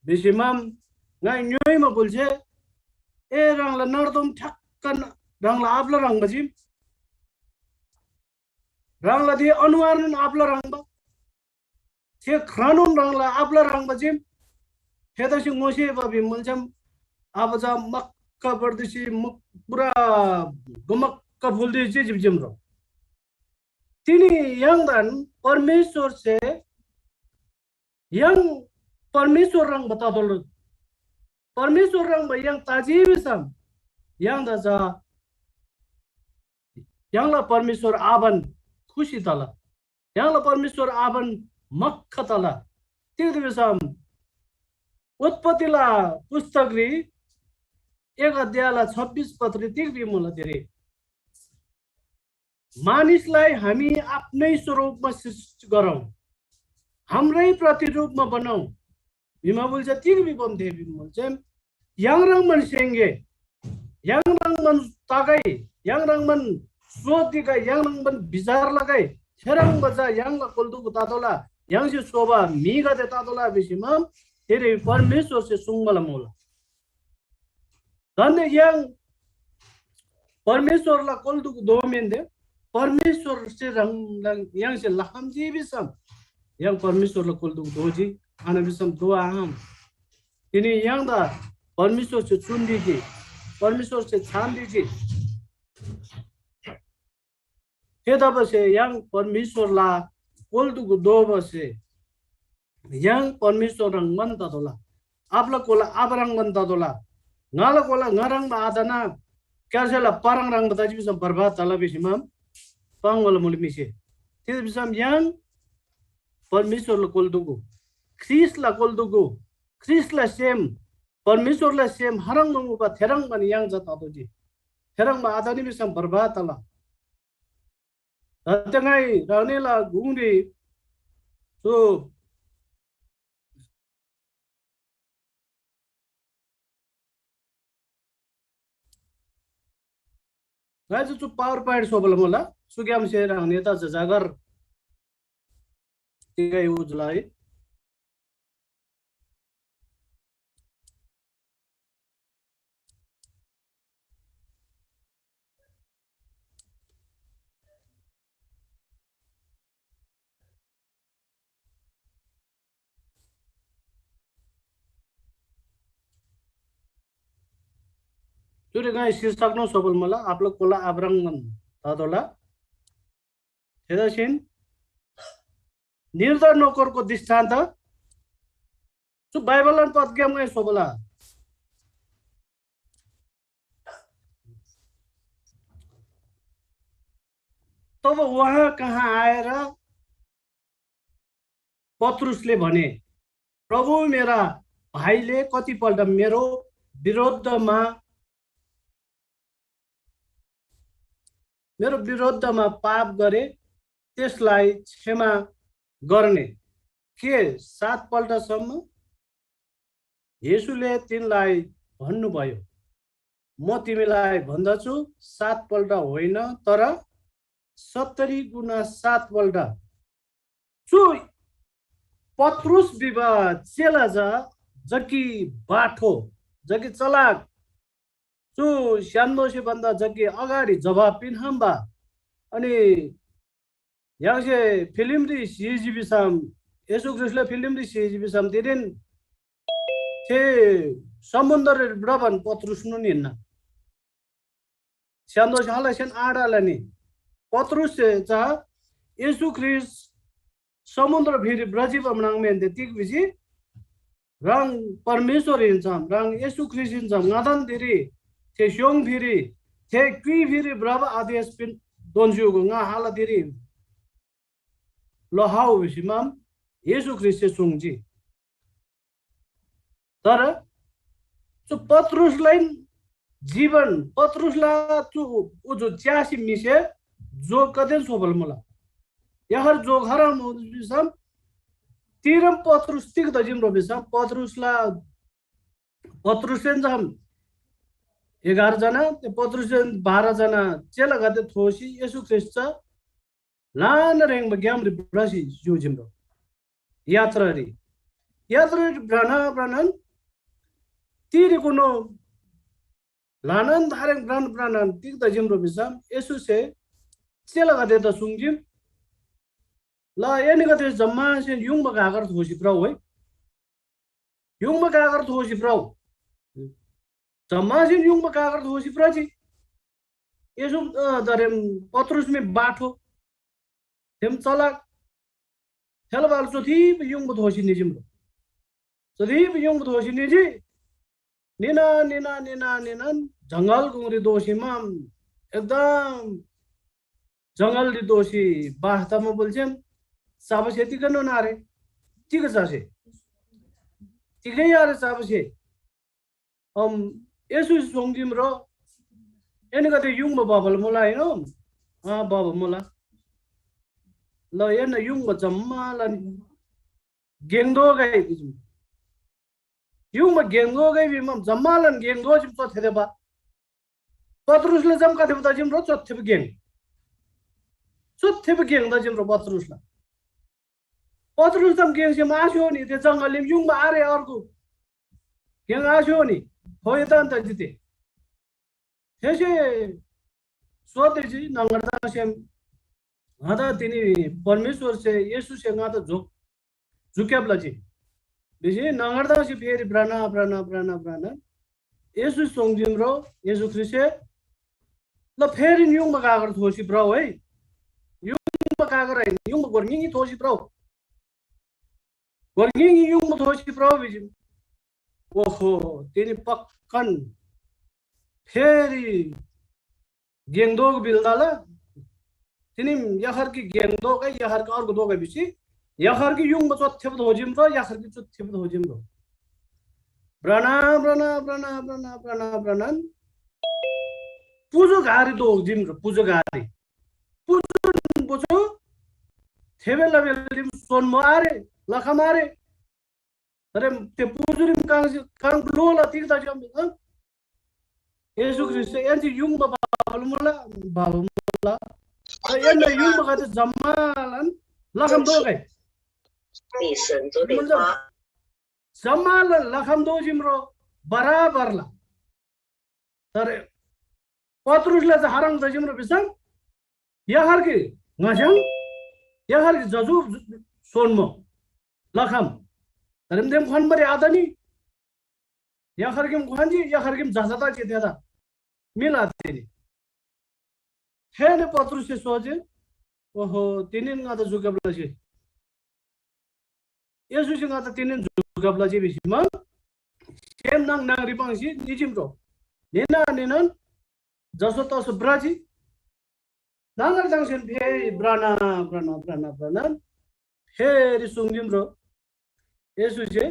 भिसी माम ङाइ ङ्‌योइमा बुल्‍से ए, ह्राङला नर्दोम ठ्याक्क न-, ह्राङला आबाला ह्रङ्‌बा चीम। ह्राङला थे अनुहारनोन आबाला ह्रङ्‌बा। थे ख्रानोन ह्राङला आबाला ह्रङ्‌बा चीम। थेतसी ङोसेबा भिमुलछ्‌याम आबा चा मक्‍क बढ्दिसी मुक-, पुरा गुमक्‍क फुल्‍दी चिजिब जिम्‍रो। तिनी य्‍हाङदान परमेश्‍वरसे य्‍हाङ परमेश्‍वर ह्रङ्‌बा ततोःला। परमेश्‍वर ह्रङ्‌बा य्‍हाङ तजी भिसम य्‍हाङदा चा य्‍हाङला परमेश्‍वर आबान खुसी तला। य्‍हाङला परमेश्‍वर आबान मक्‍ख तला। तिग्‍दा भिसम उत्पत्तिला पुस्तकरी एक अध्यायला छब्बिस पदरी तिग भिमुला तिरी, मानिसलाई हामी आफ्नै स्वरूपमा सृष्टि गरौँ, हाम्रै प्रतिरूपमा बनाऊ। भिमा बुल्‍चा तिग भिबम थे भिमुलछ्‌याम य्‍हाङ ह्रङ्‌बान स्‍य्‍हाङ्‌गे, य्‍हाङ ह्रङ्‌बान तगै, य्‍हाङ ह्रङ्‌बान सोच गिकगै, य्‍हाङ ह्रङ्‌बान विचार लगै, थेह्रङ्बा चा य्‍हाङला कोल्‍दुगु ततोःला, य्‍हाङसे स्‍होबा म्‍हिगदे ततोःला भिसीमा थेरी परमेश्‍वरसे सुङ्बाला मुला। दान्‍दे य्‍हाङ परमेश्‍वरला कोल्‍दुगु दोःमेन्‍दे परमेश्‍वरसे ह्रङ् ह्रङ् य्‍हाङसे लखम्‍जी भिसम य्‍हाङ परमेश्‍वरला कोल्‍दुगु दोःजी, आन भिसम दोआहम। तिनी य्‍हाङदा परमेश्‍वरसे चुन्‍दी जी, परमेश्‍वरसे छान्‍दी जी। थेतबासे य्‍हाङ परमेश्‍वरला कोल्‍दुगु दोबासे य्‍हाङ परमेश्‍वर ह्रङ्‌बान ततोःला। आबाला कोला आबा ह्रङ्‌बान ततोःला। ङाला कोला ङा ह्रङ्‌बा आतना क्‍यार्सेला पाराङ ह्रङ्‌बा तजी भिसम बर्बाद तला भिसीमा पाङ्‌बाला मुल म्‍हिसे। तिग्‍दा भिसम य्‍हाङ परमेश्‍वरला कोल्‍दुगु, ख्रीष्‍टला कोल्‍दुगु, ख्रीष्‍टला सेम, परमेश्‍वरला सेम हह्रङ्बा मुबा थेह्रङ्बान य्‍हाङ चा ततोःजी। थेह्रङ्बा आतनी भिसम बर्बाद तला। दान्‍दे ङाइ ह्राङनीला गुङरी चु ङाइ चु, चु पावर पोइन्ट स्‍होबाला मुला, चुग्‍यामसे ह्राङनीदा जजागर तिगै उजलाई। चुरी ङाइ शीर्षकनोन स्‍होबाला मुला, आबाला कोला आबा ह्रङ्‌बान ततोःला। थेतसीन निर्दय नोकरको दृष्टान्त चु बाइबललान पदग्‍याम ङाइ स्‍होबाला। तब उहाँ कहाँ आएर पत्रुसले भने, "प्रभु, मेरा भाइले कतिपल्ट मेरो विरुद्धमा, मेरो विरुद्धमा पाप गरे, त्यसलाई क्षमा गर्ने के सात पल्टसम्म?" येशूले तिनलाई भन्‍नुभयो, "म तिमीलाई भन्दछु, सात पल्ट होइन, तर सत्तरी गुणा सात पल्ट।" चु पत्रुस भिबा चेला चा जकी बाठो, जकी चलाक, चु स्‍यान्दोसे भन्दा जकी अगाडि जवाब पिन्‍खम्‍बा। अनि य्‍हाङसे फिलिमरी सिजी भिसम, येशू ख्रीष्‍टला फिलिमरी सिजी भिसम, तिदेन थे समुन्‍द्ररी भ्रबान पत्रुसनोन हिन्‍ना। स्‍यान्दोसे हलसेन आँट आलनी। पत्रुससे चा येशू ख्रीष्‍ट समुन्‍द्र फिरी भ्रजिबा म्राङ्‌माहेन्‍से तिग भिजी? ह्राङ परमेश्‍वर हिन्‍सम, ह्राङ येशू ख्रीष्‍ट हिन्‍सम, ङादान धिरी थे स्‍योङ फिरी, थे क्‍युइ फिरी भ्रबा आदेश पिन दोन्‍स्‍युगु, ङा हाला धिरी लोहाउ भिसीमाम येशू ख्रीष्‍टसे सुङ्जी। तर चु पत्रुसलाइन जीवन, पत्रुसला चु उजु च्‍यासी म्‍हिसे जोग कदेन स्‍होबल मुला। याहर जोग हराम भिसम तिरम पत्रुस तिग दजिम रो भिसम पत्रुसला, पत्रुससेन जम एघार जना, ते पत्रुससेन बाह्र जना चेलागदे थोसी येशू ख्रीष्‍ट चा ल्‍हाना ह्रेङ्बा ग्‍यामरी भ्रसी जिउ जिम्‍रो यात्रारी, यात्रारी भ्रना भ्रनान तिरेकुनु ल्‍हानान थारेङ भ्रान भ्रानान तिग्‍दा जिम्‍रो भिसम येशूसे चेलागदेदा सुङ्जीम, ल एनीगदे जम्‍मासेन युङबा कागर थोसी भ्रउ है। युङबा कागर थोसी भ्रउ। जम्‍मासेन युङबा कागर थोसी भ्रजी। येशू अ, दरेम पत्रुस मी बाठो। थेम चलाक। थेला बाल चोथीब युङबा थोसी निजिम्‍रो। चोथीब युङबा थोसी निजी। निना निना निना निनान जंगल गुङरी दोसी माम एकदम जंगलरी दोसी बास तमा बोल्छेम चाबसे तिगनोन आरे। तिग चासे? तिगै आरे चाबसे। अम येशू सोङदिम रो एनीगदे युङबा बाबल मुला हिनो? अँ बाबा मुला। ल एन्‍ना युङबा जम्‍मालान गेङदोगै भिजुम। युङबा गेङदोगै भिमम जम्‍मालान गेङदो जिम चोथेदेबा। पत्रुसले जम कथेबा तजिम रो चोथेबा गेङ। चोथेबा गेङ तजिम रो पत्रुसला। पत्रुस जम गेङसे मास्यो नि ते जंगललिम युङबा आरे अर्गु। गेङ आस्यो नि। हो यतान तजिते। थेसे सोतेजी न्‍हङगरदङसेन ङादा तिनी परमेश्‍वरसे येशूसे ङादा झोक झुक्‍याब लजी भिसी न्‍हङगरदङसे फेरी भ्रना भ्रना भ्रना भ्रना येशू सोङदिम रो येशू ख्रीष्‍टसे ल फेरी युङबा कागर थोसी भ्रउ है। युङबा कागर है युङबा गोर ङिङी थोसी भ्रउ। गोर ङिङी युङबा थोसी भ्रउ भिजी। ओहो तिनी पक्‍कान फेरी गेङदोग बिल्‍दाला। तिनी यखरकी गेङदोगै यखरकी अर्गु दोगै भिसी यखरकी युङबा चोथेब थोजिम रो यखरकी चोथेब थोजिम रो। भ्रना भ्रना भ्रना भ्रना भ्रना भ्रनान पुजु घारी दोजिम रो पुजु घारी। पुजुन पुजु थेबे लबेलिम सोनमो आरे लखम आरे। अरे ते पुजुरिम काङ काङ लोला तिग ता जम। येशू ख्रीष्‍ट एनजी युङबा बाबल मुला बाबल मुला। एन्‍ना युङबा गाते जम्मालान लखम दोगै। जम्मालान लखम दो जिम्रो बराबर ला। तर पत्रुसला चाहिँ हरङ दजिम्रो भिसम यखरकी ङस्‍याङ यखरकी जजु सोन्‍मो लखम। तर देम ख्‍वान्‍बारी आतनी यखरकीम ख्‍वान्‍जी यखरकीम जजा ताजी थेदा मिला तेनी। थेने पत्रुससे सोचे, ओहो, तिनीन ङादा जुगब लजी। येशूसे ङादा तिनीन जुगब लजी भिसी म्‍हङ सेम नाङ नाङरी पाङ्सी निजिम रो। निना निनन जसो तसो भ्रजी। नाङर ताङसेन फेरि भ्रना भ्रना भ्रना भ्रना फेरि सुङ्जिम रो। येशूसे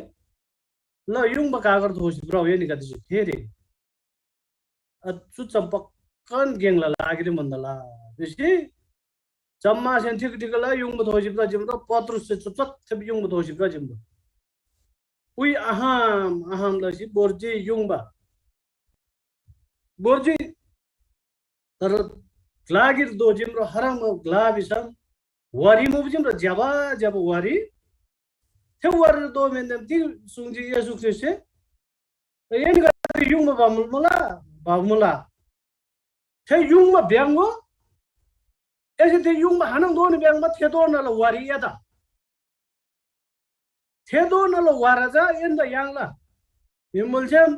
ल युङबा कागर थोसी भ्रउ एनीगदेसे फेरि। अ, चु चा पक्‍कान गेङला लागिरी मुन्‍दला भिसी जम्‍मासेन ठिक ठिकला युङबा थोसी भ्रजिम र पत्रुससे चु चत्थेब युङबा थोसी भ्रजिम। पुइ आहाम आहाम लसी बोर्जी युङबा। बोर्जी तर ग्‍लागिर दोजिम र हरङ ग्‍ला भिसम वारी मुबजिम र ज्‍यबा ज्‍यबा वारी। थे वारी दोमेन्‍देन तिग सुङ्जी येशू ख्रीष्‍टसे, एनीगदे युङबा बामुल मुला, बामुला। थे युङबा भ्‍याङ्‍गो, एसे थे युङबा हानङ दोन भ्‍याङ्‍बा थे दोनला वारी एदा। थे दोनला वारा चा एन्‍दा याङ्ला। भिमुलसेम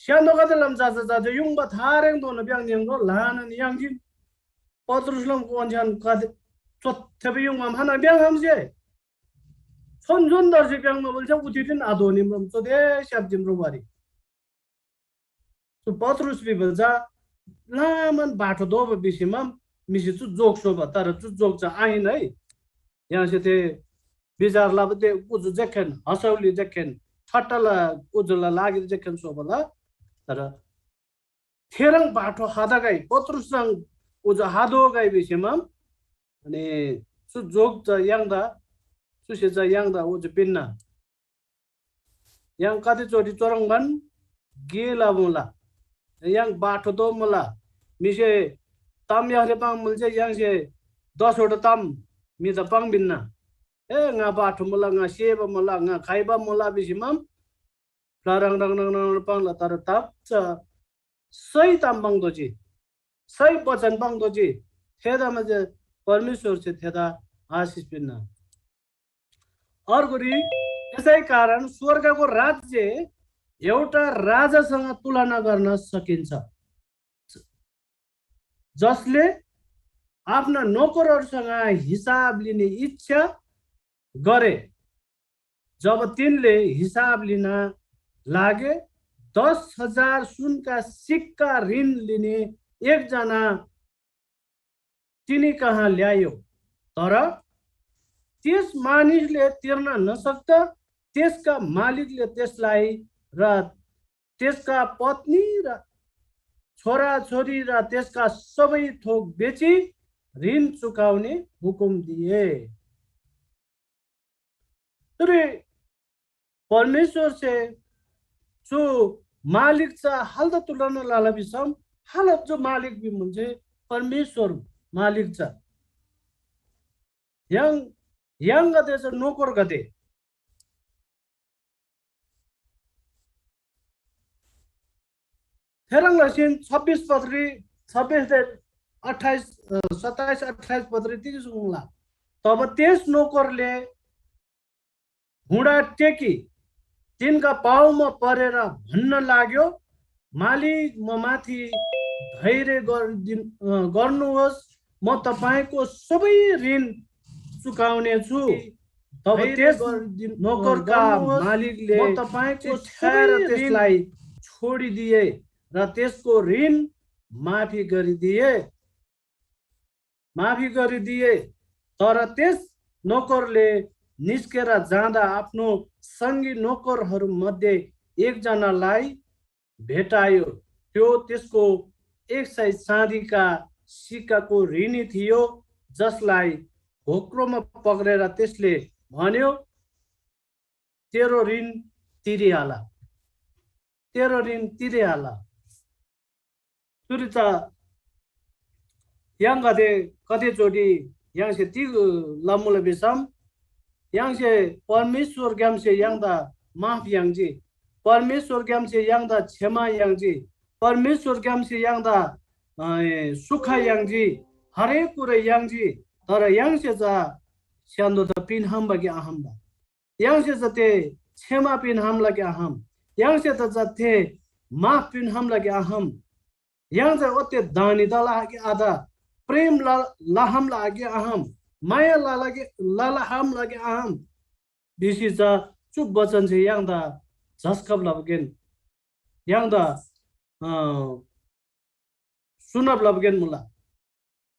स्‍य्‍हान्‍दो कदेलम जजा जजा युङबा थारेङ दोन भ्‍याङ्‍जीम रो ल्‍हानान याङ्जी। पत्रुसलम कोन्‍छ्‌यान कदे चोत्थेबा युङबा म्‍हना भ्‍याङ्‍हामसे। छोन जोन दर्सी भ्‍याङ्‍बा बुल्‍से उतिदिन आदोनिम रोम चोदे स्‍याप्‍जीम रो वारी। चु पत्रुस भिबा चा लामान बाठो दोबा भिसीमा म्‍हिसे चु जोक स्‍होबा, तर चु जोक चा आहिन है। य्‍हाङसे थे विचार लबा ते उजु जेखेन हसौली जेखेन ठट्टाला उजुला लागिरी जेखेन स्‍होबाला, तर थेह्रङ् बाठो हादगै पत्रुसह्रङ् उजु हादोगै भिसीमा अनि चु जोक चा य्‍हाङदा चुसे चा य्‍हाङदा उजु पिन्‍ना। य्‍हाङ कति चोटि चोरङ्बान गे लबा मुला। य्‍हाङ बाठो दोमुला। म्‍हिसे ताम याख्रे पाङ्‌मुल जे य्‍हाङसे दसवटा ताम म्‍हिदा पाङ्‌पिन्‍ना। ए ङा बाठो मुला, ङा सेबा मुला, ङा खाइबा मुला भिसीमाम प्लाराङ रङ रङ रङ पाङ्ला, तर ताप्चा सही ताम पाङ्दोजी, सही वचन पाङ्दोजी। थेदा मध्ये परमेश्‍वरसे थेदा आशिष पिन्‍ना। अर्गुरी, यसै कारण स्वर्गको राज्य एउटा राजासँग तुलना गर्न सकिन्छ, जसले आफ्ना नोकरहरूसँग हिसाब लिने इच्छा गरे। जब तिनले हिसाब लिन लागे, दस हजार सुनका सिक्का ऋण लिने एकजना तिनी कहाँ ल्यायो। तर त्यस मानिसले तिर्न नसक्दा त्यसका मालिकले त्यसलाई र त्यसका पत्नी र छोराछोरी र त्यसका सबै थोक बेची ऋण चुकाउने हुकुम दिए। तर परमेश्‍वरसे चु मालिकचा हालदा तुलना लला भिसम, हालत जो मालिक भी मुन्‍जे परमेश्‍वर मालिकचा। य्‍हाङ, य्‍हाङगदे चा नोकरगदे। थेह्रङ् लसीन छब्बिस पदरी, छब्बिस ते अट्ठाइस, अ, सत्ताइस अट्ठाइस पदरी तिग सुङ्ला। तब त्यस नोकरले हुँडा टेकी तिनका पाउमा परेर भन्न लाग्यो, "मालिक, म माथि धैर्य गर्दिन-, अ, गर्नुहोस्, म तपाईँको सबै ऋण चुकाउने छु।" तब धैर्य त्यस गर्दिन-, अ, नोकरका गर्नुहोस्, मालिकले म तपाईँको चिठ्याएर सबै ऋण त्यसलाई छोडिदिए र त्यसको ऋण माफी गरिदिए, माफी गरिदिए। तर त्यस नोकरले निस्केर जाँदा आफ्नो सङ्गी नोकरहरू मध्ये एकजनालाई भेटायो। त्यो त्यसको एक सय चाँदीका सिक्काको ऋणी थियो, जसलाई घोक्रोमा पक्रेर त्यसले भन्यो, "तेरो ऋण तिरिहाल, तेरो ऋण तिरिहाल।" चुरी चा य्‍हाङगदे कतेचोटि य्‍हाङसे तिग लमुला भिसम, य्‍हाङसे परमेश्‍वरग्‍यामसे य्‍हाङदा माफ याङ्जी, परमेश्‍वरग्‍यामसे य्‍हाङदा क्षमा याङ्जी, परमेश्‍वरग्‍यामसे य्‍हाङदा, अ, सुख याङ्जी, हरेक कुरा याङ्जी। तर य्‍हाङसे चा स्‍य्‍हान्‍दोदा पिन्‍हम्‍बा कि आहम्‍बा? य्‍हाङसे चा थे क्षमा पिन्‍हम्‍ला कि आहम? य्‍हाङसे चा थे माफ पिन्‍हम्‍ला कि आहम? य्‍हाङ चा ओते दानी तला कि आत? प्रेम ल-, लहमला कि आहम? माया लला कि, ललहमला कि आहम? भिसी चा चु वचनसे य्‍हाङदा झस्‍कब लबगेन, य्‍हाङदा, अ, सुनब लबगेन मुला।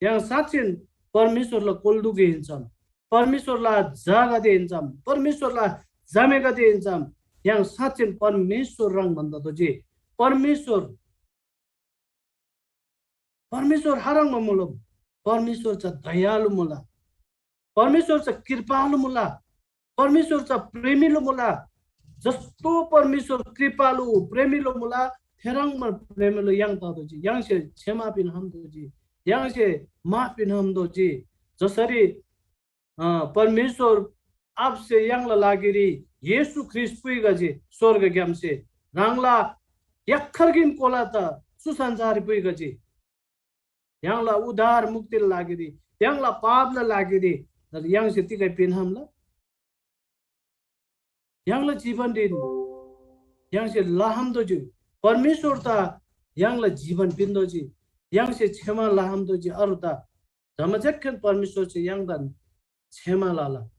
य्‍हाङ साँच्‍चिन परमेश्‍वरला कोल्‍दुगे हिन्‍सम, परमेश्‍वरला झागदे हिन्‍सम, परमेश्‍वरला झामेगदे हिन्‍सम, य्‍हाङ साँच्‍चिन परमेश्‍वर ह्रङ् भन्‍दा तोजी। परमेश्‍वर, परमेश्‍वर खाह्रङ्बा मुला? परमेश्‍वर चा दयालु मुला। परमेश्‍वर चा कृपालु मुला। परमेश्‍वर चा प्रेमिलो मुला। जस्तो परमेश्‍वर कृपालु, प्रेमिलो मुला, थेह्रङ्बा प्रेमिलो य्‍हाङ ततोःजी। य्‍हाङसे क्षमा पिन्‍हम तोःजी। य्‍हाङसे माफ पिन्‍हम तोःजी। जसरी, अ, परमेश्‍वर आबासे य्‍हाङला लागिरी येशू ख्रीष्‍ट पुइगजी, स्‍वर्गग्‍यामसे ह्राङला याक्‍खरगीन कोला त चु संसाररी पुइगजी। य्‍हाङला उद्धार मुक्तिला लागिरी, य्‍हाङला पापला लागिरी, तर य्‍हाङसे तिगै पिन्‍हमला? य्‍हाङला जीवन ऋण य्‍हाङसे लहम तोःजी। परमेश्‍वर त य्‍हाङला जीवन पिन्‍तोःजी। य्‍हाङसे क्षमा लहम तोःजी अरू त। जमाजेक्‍खेन परमेश्‍वरसे य्‍हाङदान क्षमा लला।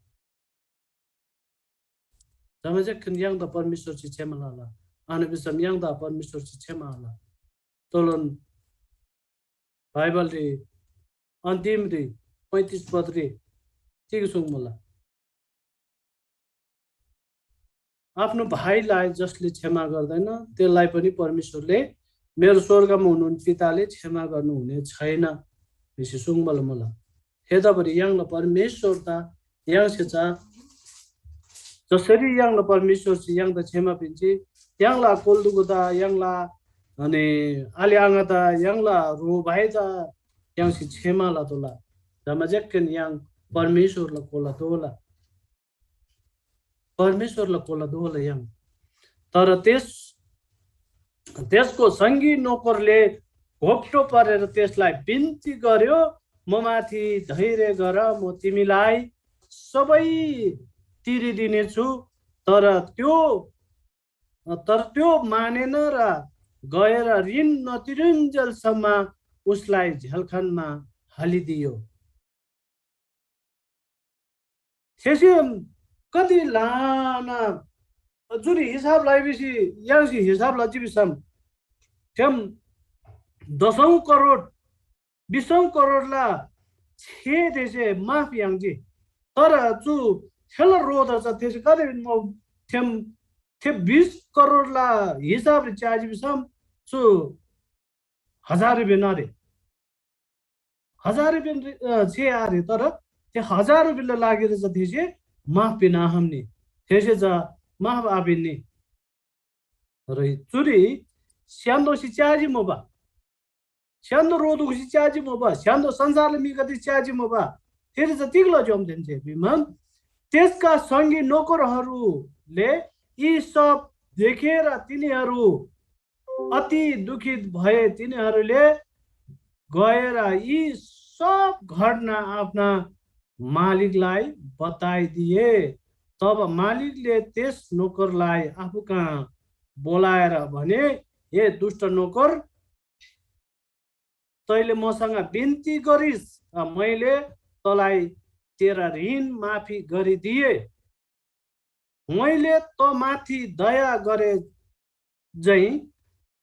जमाजेक्‍खेन य्‍हाङदा परमेश्‍वरसे क्षमा लला। आन भिसम य्‍हाङदा परमेश्‍वरसे क्षमा लला। तोलन बाइबलरी अन्तिमरी पैँतिस पदरी तिग सुङ्मुला? आफ्नो भाइलाई जसले क्षमा गर्दैन, त्यसलाई पनि परमेश्‍वरले मेरो स्वर्गमा हुनुहुने पिताले क्षमा गर्नुहुने छैन भिसी सुङ्बल मुला। थेतबारी य्‍हाङला परमेश्‍वर त य्‍हाङसे चा जसरी य्‍हाङला परमेश्‍वरसे य्‍हाङदा क्षमा पिन्‍जी, य्‍हाङला कोल्‍दुगुदा, य्‍हाङला अनि आले आङादा, य्‍हाङला ह्रो भाइदा य्‍हाङसे क्षमा लतोःला। जमाजेक्‍खेन य्‍हाङ परमेश्‍वरला कोला दोला। परमेश्‍वरला कोला दोला य्‍हाङ। तर त्यस त्यसको सङ्गी नोकरले घोप्टो परेर त्यसलाई बिन्ती गर्‍यो, "म माथि धैर्य गर, म तिमीलाई सबै तिरिदिनेछु।" तर त्यो तर त्यो मानेन र गएर ऋण नतिरुन्जेलसम्म उसलाई झ्यालखानमा हालिदियो। थेसे कति ल्‍हाना जुन हिसाब लइ भिसी य्‍हाङसे हिसाब लजी भिसम थेम दसौँ करोड बिसौँ करोडला छे थेसे माफ याङ्जी। तर चु थेला रोदा चा थेसे कति भिन्न थेम थे बिस करोडला हिसाबरी च्याजी भिसम चु हजार रुपियाँ नारे। हजार रुपियाँ रि- अ, छे आरे, तर थे हजार रुपियाँला लागिर चा थेसे माफ पिना आखम्‍नी। थेसे चा माफ आपिन्‍नी। र चुरी स्‍य्‍हान्‍दोसे च्‍याजी मुबा, स्‍य्‍हान्‍दो रो दुगुसे च्‍याजी मुबा, स्‍य्‍हान्‍दो संसारला म्‍हिगदे च्‍याजी मुबा। थेरी चा तिग लजी ओम थेन्‍से भिमा, त्यसका सङ्गी नोकरहरूले यी सब देखेर तिनीहरू अति दुखित भए। तिनीहरूले गएर यी सब घटना आफ्ना मालिकलाई बताइदिए। तब मालिकले त्यस नोकरलाई आफू कहाँ बोलाएर भने, "हे दुष्ट नोकर, तैँले मसँग बिन्ती गरिस् र मैले तँलाई तेरा ऋण माफी गरिदिए। मैले तँ माथि दया गरे झैँ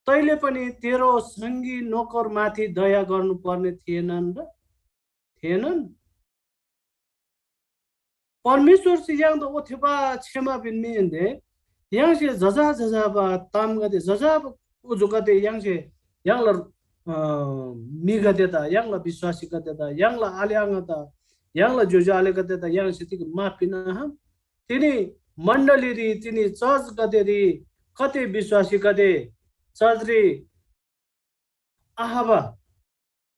तैँले पनि तेरो सङ्गी नोकर माथि दया गर्नुपर्ने थिएनन् र?" थिएनन्। परमेश्‍वरसे य्‍हाङदा ओथेबा क्षमा पिन्‍नी हिन्‍दे य्‍हाङसे जजा जजाबा तामगदे, जजाबा उजुगदे य्‍हाङसे य्‍हाङला, अ, म्‍हिगदेदा, य्‍हाङला विश्‍वासीगदेदा, य्‍हाङला आले आङादा, य्‍हाङला ज्‍योज्‍यो आलेगदेदा य्‍हाङसे तिग माफ पिन्‍आखम? तिनी मण्‍डलीरी, तिनी चर्चगदेरी कति विश्‍वासीगदे चर्चरी आहाबा,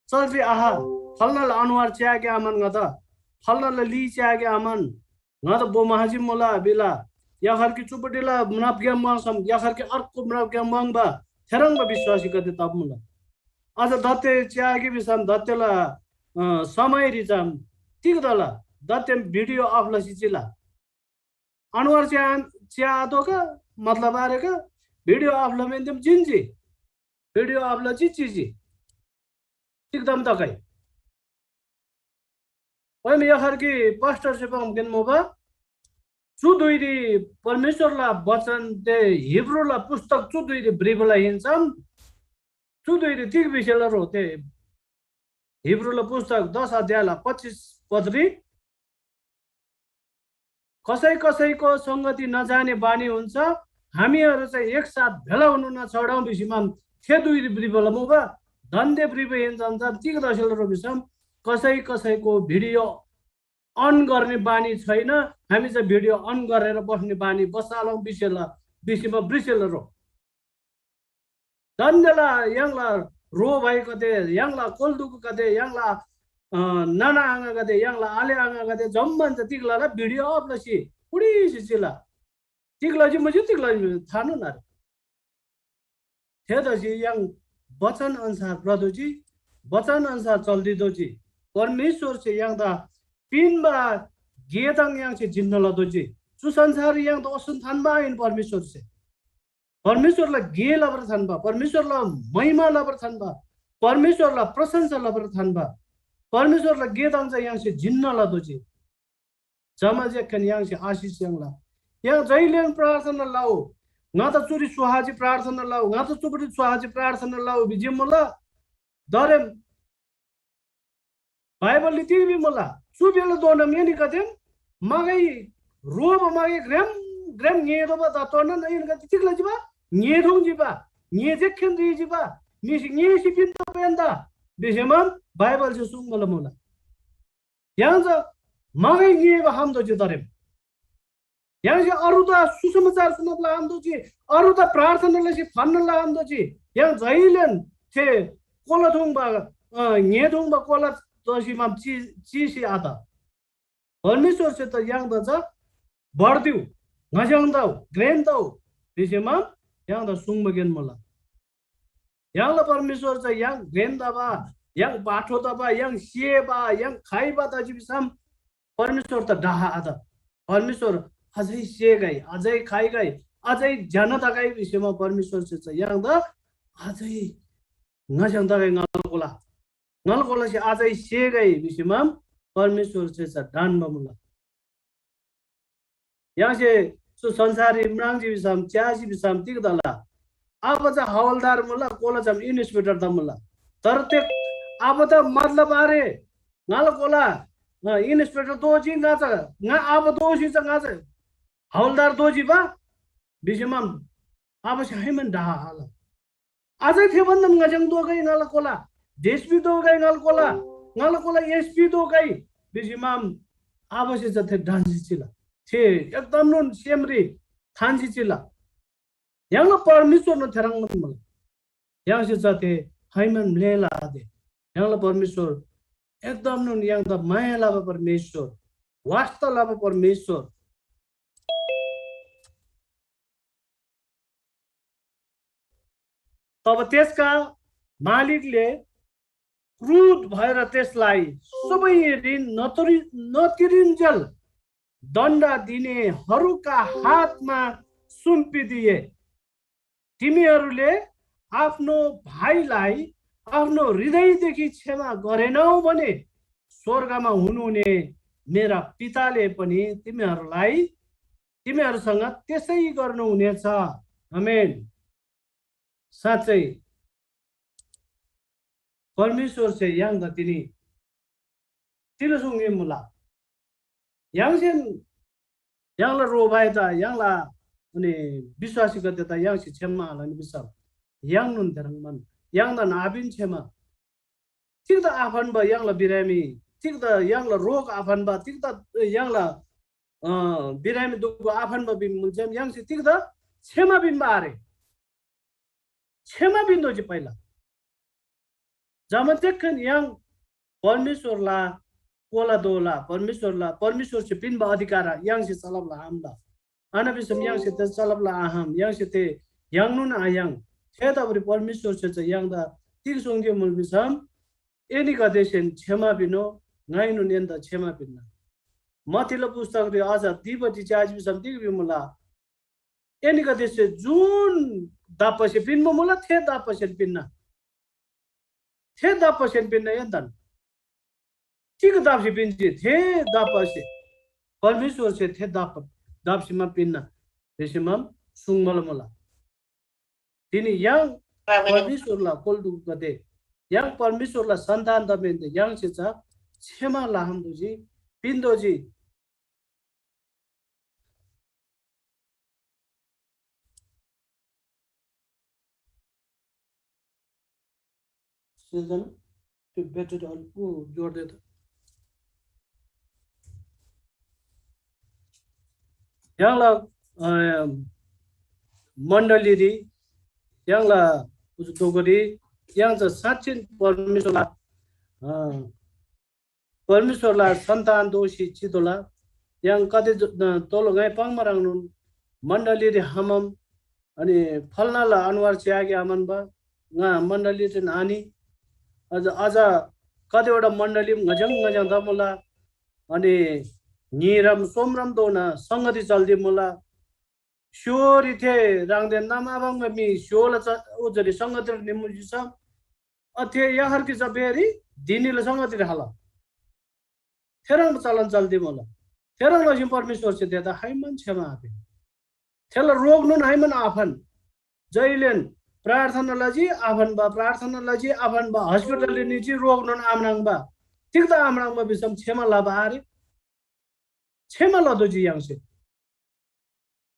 चर्चरी आहा, फल्‍नाला अनुहार च्‍यागे आमान ङादा, फल्‍नाला ली च्‍यागे आमान ङादा बोमाहाजी मुला भिला, याखर कि चुपटिला म्रापग्‍याम वाङ्सम, याखर कि अर्को म्रापग्‍याम वाङ्बा, थेह्रङ्बा विश्‍वासीगदे तब मुला। अझ दत्ते च्‍यागे भिसम दत्तेला, अ, समयरी चम तिग तला? दत्तेम भिडियो अफ लसी चिला। अनुहार च्या, च्या आतोःका, मतलब आरेका, भिडियो अफ लमेन्‍देम जिन्‍जी। भिडियो अफ लजी चिजी। तिग्‍दम तगै। ओइम यखर कि पास्टरसे पाङ्‌बान मुबा, चु धुइरी परमेश्‍वरला बचन ते हिब्रूला पुस्तक चु धुइरी भ्रिबाला हिन्‍सम, चु धुइरी तिग भिसेला रो ते हिब्रूला पुस्तक दस अध्यायला पच्चिस पदरी, कसै कसैको संगति नजाने बानी हुन्छ, हामीहरू चाहिँ एक साथ भेला हुन नछाडौँ भिसीमा थे धुइरी भ्रिबाला मुबा, धन्‍दे भ्रिबा हिन्‍सम चा तिग तसेला रो भिसम, कसै कसैको भिडियो अन गर्ने बानी छैन, हामी चाहिँ भिडियो अन गरेर बस्ने बानी बसालौँ बिसेला, बिसीमा ब्रिसेला रो। दान्‍देला य्‍हाङला ह्रो भाइगदे, य्‍हाङला कोल्‍दुकगदे, य्‍हाङला, अ, नाना आङागदे, य्‍हाङला आले आङागदे जम्‍मान चा तिग लला? भिडियो अफ लसी उडीसी चिला। तिग लजी मुजी, तिग लजी मुजी, थानोन आरे। थेतसी य्‍हाङ बचन अन्‍सार भ्रतोःजी, बचन अन्‍सार चल्‍दीतोःजी। परमेश्‍वरसे य्‍हाङदा पिन्‍बा गेदाङ य्‍हाङसे जिन्‍ना लतोःजी। चु संसार य्‍हाङदा ओसन थान्‍बा आहिन परमेश्‍वरसे। परमेश्‍वरला गे लबर थान्‍बा, परमेश्‍वरला महिमा लबर थान्‍बा, परमेश्‍वरला प्रशंसा लबर थान्‍बा, परमेश्‍वरला गेदाङ चा य्‍हाङसे जिन्‍ना लतोःजी। जमा जेक्‍खान य्‍हाङसे आशिष याङ्ला। य्‍हाङ जैलेन प्रार्थना लउ, ङादा चुरी सुहाजी प्रार्थना लउ, ङादा चुपटी सुहाजी प्रार्थना लउ भिजी मुला। दरेम बाइबलले तिग भिमुला, चु बेला दोनम एनीगदेम मगै रोबा मगै ग्रेम ग्रेम ङेदोबा दा तोनन एनीगदे तिग लजिबा? ङेथोङ जिबा, ङे जेक्‍खेन री जिबा, म्‍हिसे ङेसी पिन्‍तोःपेन दा भिसेमान बाइबलसे सुङ्बा लमुला। य्‍हाङ चा मगै ङेबा हाम दोजी तरेम। य्‍हाङसे अरूदा सुसमाचार सुनब लआम दोजी, अरूदा प्रार्थना लसी फन्न लआम दोजी। य्‍हाङ जैलेन थे कोला थुङ्बा, अ, ङे थुङ्बा कोला दोसी माम चि-, चिसी आत। परमेश्‍वरसे त य्‍हाङदा चा बढ दिउ, ङज्‍याङ तउ, घ्रेन तउ, भिसीमा य्‍हाङदा सुङ्बागेन मुला। य्‍हाङला परमेश्‍वर चा य्‍हाङ घ्रेन तबा, य्‍हाङ बाठो तबा, य्‍हाङ सेबा, य्‍हाङ खाइबा तजी भिसम परमेश्‍वर त डाह आत। परमेश्‍वर अझै सेगै, अझै खाइगै, अझै ज्‍यना तगै भिसीमा परमेश्‍वरसे चा य्‍हाङदा अझै ङस्‍याङ तगै ङालकोला। ङालकोलासे अझै सेगै भिसीमा परमेश्‍वरसे चा डान्‍बा मुला। य्‍हाङसे चु संसाररी म्राङ्जी भिसम, च्‍याजी भिसम तिग तला? अब चा हवलदार मुला, कोला चा इन्स्पेक्टर त मुला। तर ते अब त मतलब आरे, ङाला कोला, अ, इन्स्पेक्टर दोजी ङा चा, ङा अब दोसी चा ङा चा हवलदार दोजी बा? भिसीमा अब से हैमन डाह आल। अझै थे भन्‍दान ङज्‍याङ दोगै ङाला कोला, डिएसपी दोगै ङाला कोला, ङाला कोला एसपी दोगै भिसीमा आबासे चा थे ढन्‍सी चिला। थे एकदमनोन सेमरी थान्‍सी चिला। य्‍हाङला परमेश्‍वरनोन थेह्रङ्बान मुला। य्‍हाङसे चा थे हैमान म्‍लेला आते। य्‍हाङला परमेश्‍वर एकदमनोन य्‍हाङदा माया लबा परमेश्‍वर, वास्‍ता लबा परमेश्‍वर। तब त्यसका मालिकले क्रुद्ध भएर त्यसलाई सबै ऋण नतुरी-, नतिरुन्जेल दण्ड दिनेहरूका हातमा सुम्पिदिए। तिमीहरूले आफ्नो भाइलाई आफ्नो हृदयदेखि क्षमा गरेनौ भने स्वर्गमा हुनुहुने मेरा पिताले पनि तिमीहरूलाई, तिमीहरूसँग त्यसै गर्नुहुनेछ। आमेन। साँच्चै परमेश्‍वरसे य्‍हाङदा तिनी तिनी सुङ्‌गे मुला। य्‍हाङसेन य्‍हाङला रोबाइदा य्‍हाङला अनि विश्‍वासीगदेदा य्‍हाङसे क्षमा आलनी भिसम य्‍हाङनोन थेह्रङ्बान य्‍हाङदान आपिन क्षमा। तिग्‍दा आफन्‍बा य्‍हाङला बिरामी, तिग्‍दा य्‍हाङला रोग आफन्‍बा, तिग्‍दा य्‍हाङला, अ, बिरामी दुख आफन्‍बा भिमुन्‍जेम य्‍हाङसे तिग्‍दा क्षमा पिन्‍बा आरे? क्षमा पिन्‍तोःजी पहिला। जमा तेक्‍खन य्‍हाङ परमेश्‍वरला कोला दोला, परमेश्‍वरला, परमेश्‍वरसे पिन्‍बा अधिकार य्‍हाङसे चलब लआम्‍दा। आन भिसम य्‍हाङसे त चलब लआहम, य्‍हाङसे ते य्‍हाङनोन आय्‍हाङ। थेतबारी परमेश्‍वरसे चा य्‍हाङदा तिग सुङ्जी मुल भिसम, एनीगदेसेन क्षमा पिन्‍नो, ङाइनोन एन्‍दा क्षमा पिन्‍ना। मत्तीला पुस्तकरी अझ तिबटी च्‍याजी भिसम तिग भिमुला? एनीगदेसे जुन दाप्‍बासे पिन्‍बा मुला, थे दाप्‍बासेन पिन्‍ना। थे दाप्‍बासेन पिन्‍ना एन्‍दान। तिग दाप्‍सी पिन्‍जी? थे दाप्‍बासे। परमेश्‍वरसे थे दाप्‍बा, दाप्‍सीमा पिन्‍ना। भिसीमा सुङ्बाला मुला। तिनी य्‍हाङ आमेन। परमेश्‍वरला कोल्‍टुगदे, य्‍हाङ परमेश्‍वरला सन्‍तान तमाहेन्‍से य्‍हाङसे चा क्षमा लहम दोजी, पिन्‍तोःजी। सिर्जना, त्यो ब्याट्री त अलिक उ जोड्दै त। य्‍हाङला, अ, मण्‍डलीरी, य्‍हाङला उजु दोगोरी, य्‍हाङ चा साँच्‍चिन परमेश्‍वरला, अ, परमेश्‍वरला सन्‍तान दोसी चितोःला। य्‍हाङ कति ज-, अ, तोलो ङाइ पाङ्बा ह्रङ्नोन मण्‍डलीरी हामम, अनि फल्‍नाला अनुहार च्‍यागे आम्‍हन्‍बा ङा मण्‍डलीरीन आनि। अझ, अझ कतिवटा मण्‍डली ङज्‍याङ ङज्‍याङ तमुला। अनि न्‍हीरम सोमरमधोना संगति चल्‍दी मुला। स्‍य्‍होरी थे ह्राङदेन नाम आपाङ्बा म्‍हि स्‍य्‍होला च-, ओजरी संगतिरी निमुजी छ। अथे याहरकी चा बेरी धिनीला संगतिरी हाला। थेह्रङ्बा चलन चल्‍दी मुला। थेह्रङ् लसीन परमेश्‍वरसे थेदा खाइमान क्षमा आपिन। थेला रोगनोन खाइमान आफन। जैलेन प्रार्थना लजी आफन्‍बा, प्रार्थना लजी आफन्‍बा, हस्पिटलरी निजी रोगनोन आम्राङ्बा। तिग्‍दा आम्राङ्बा भिसम क्षमा लबा आरे। क्षमा लदोजी य्‍हाङसे।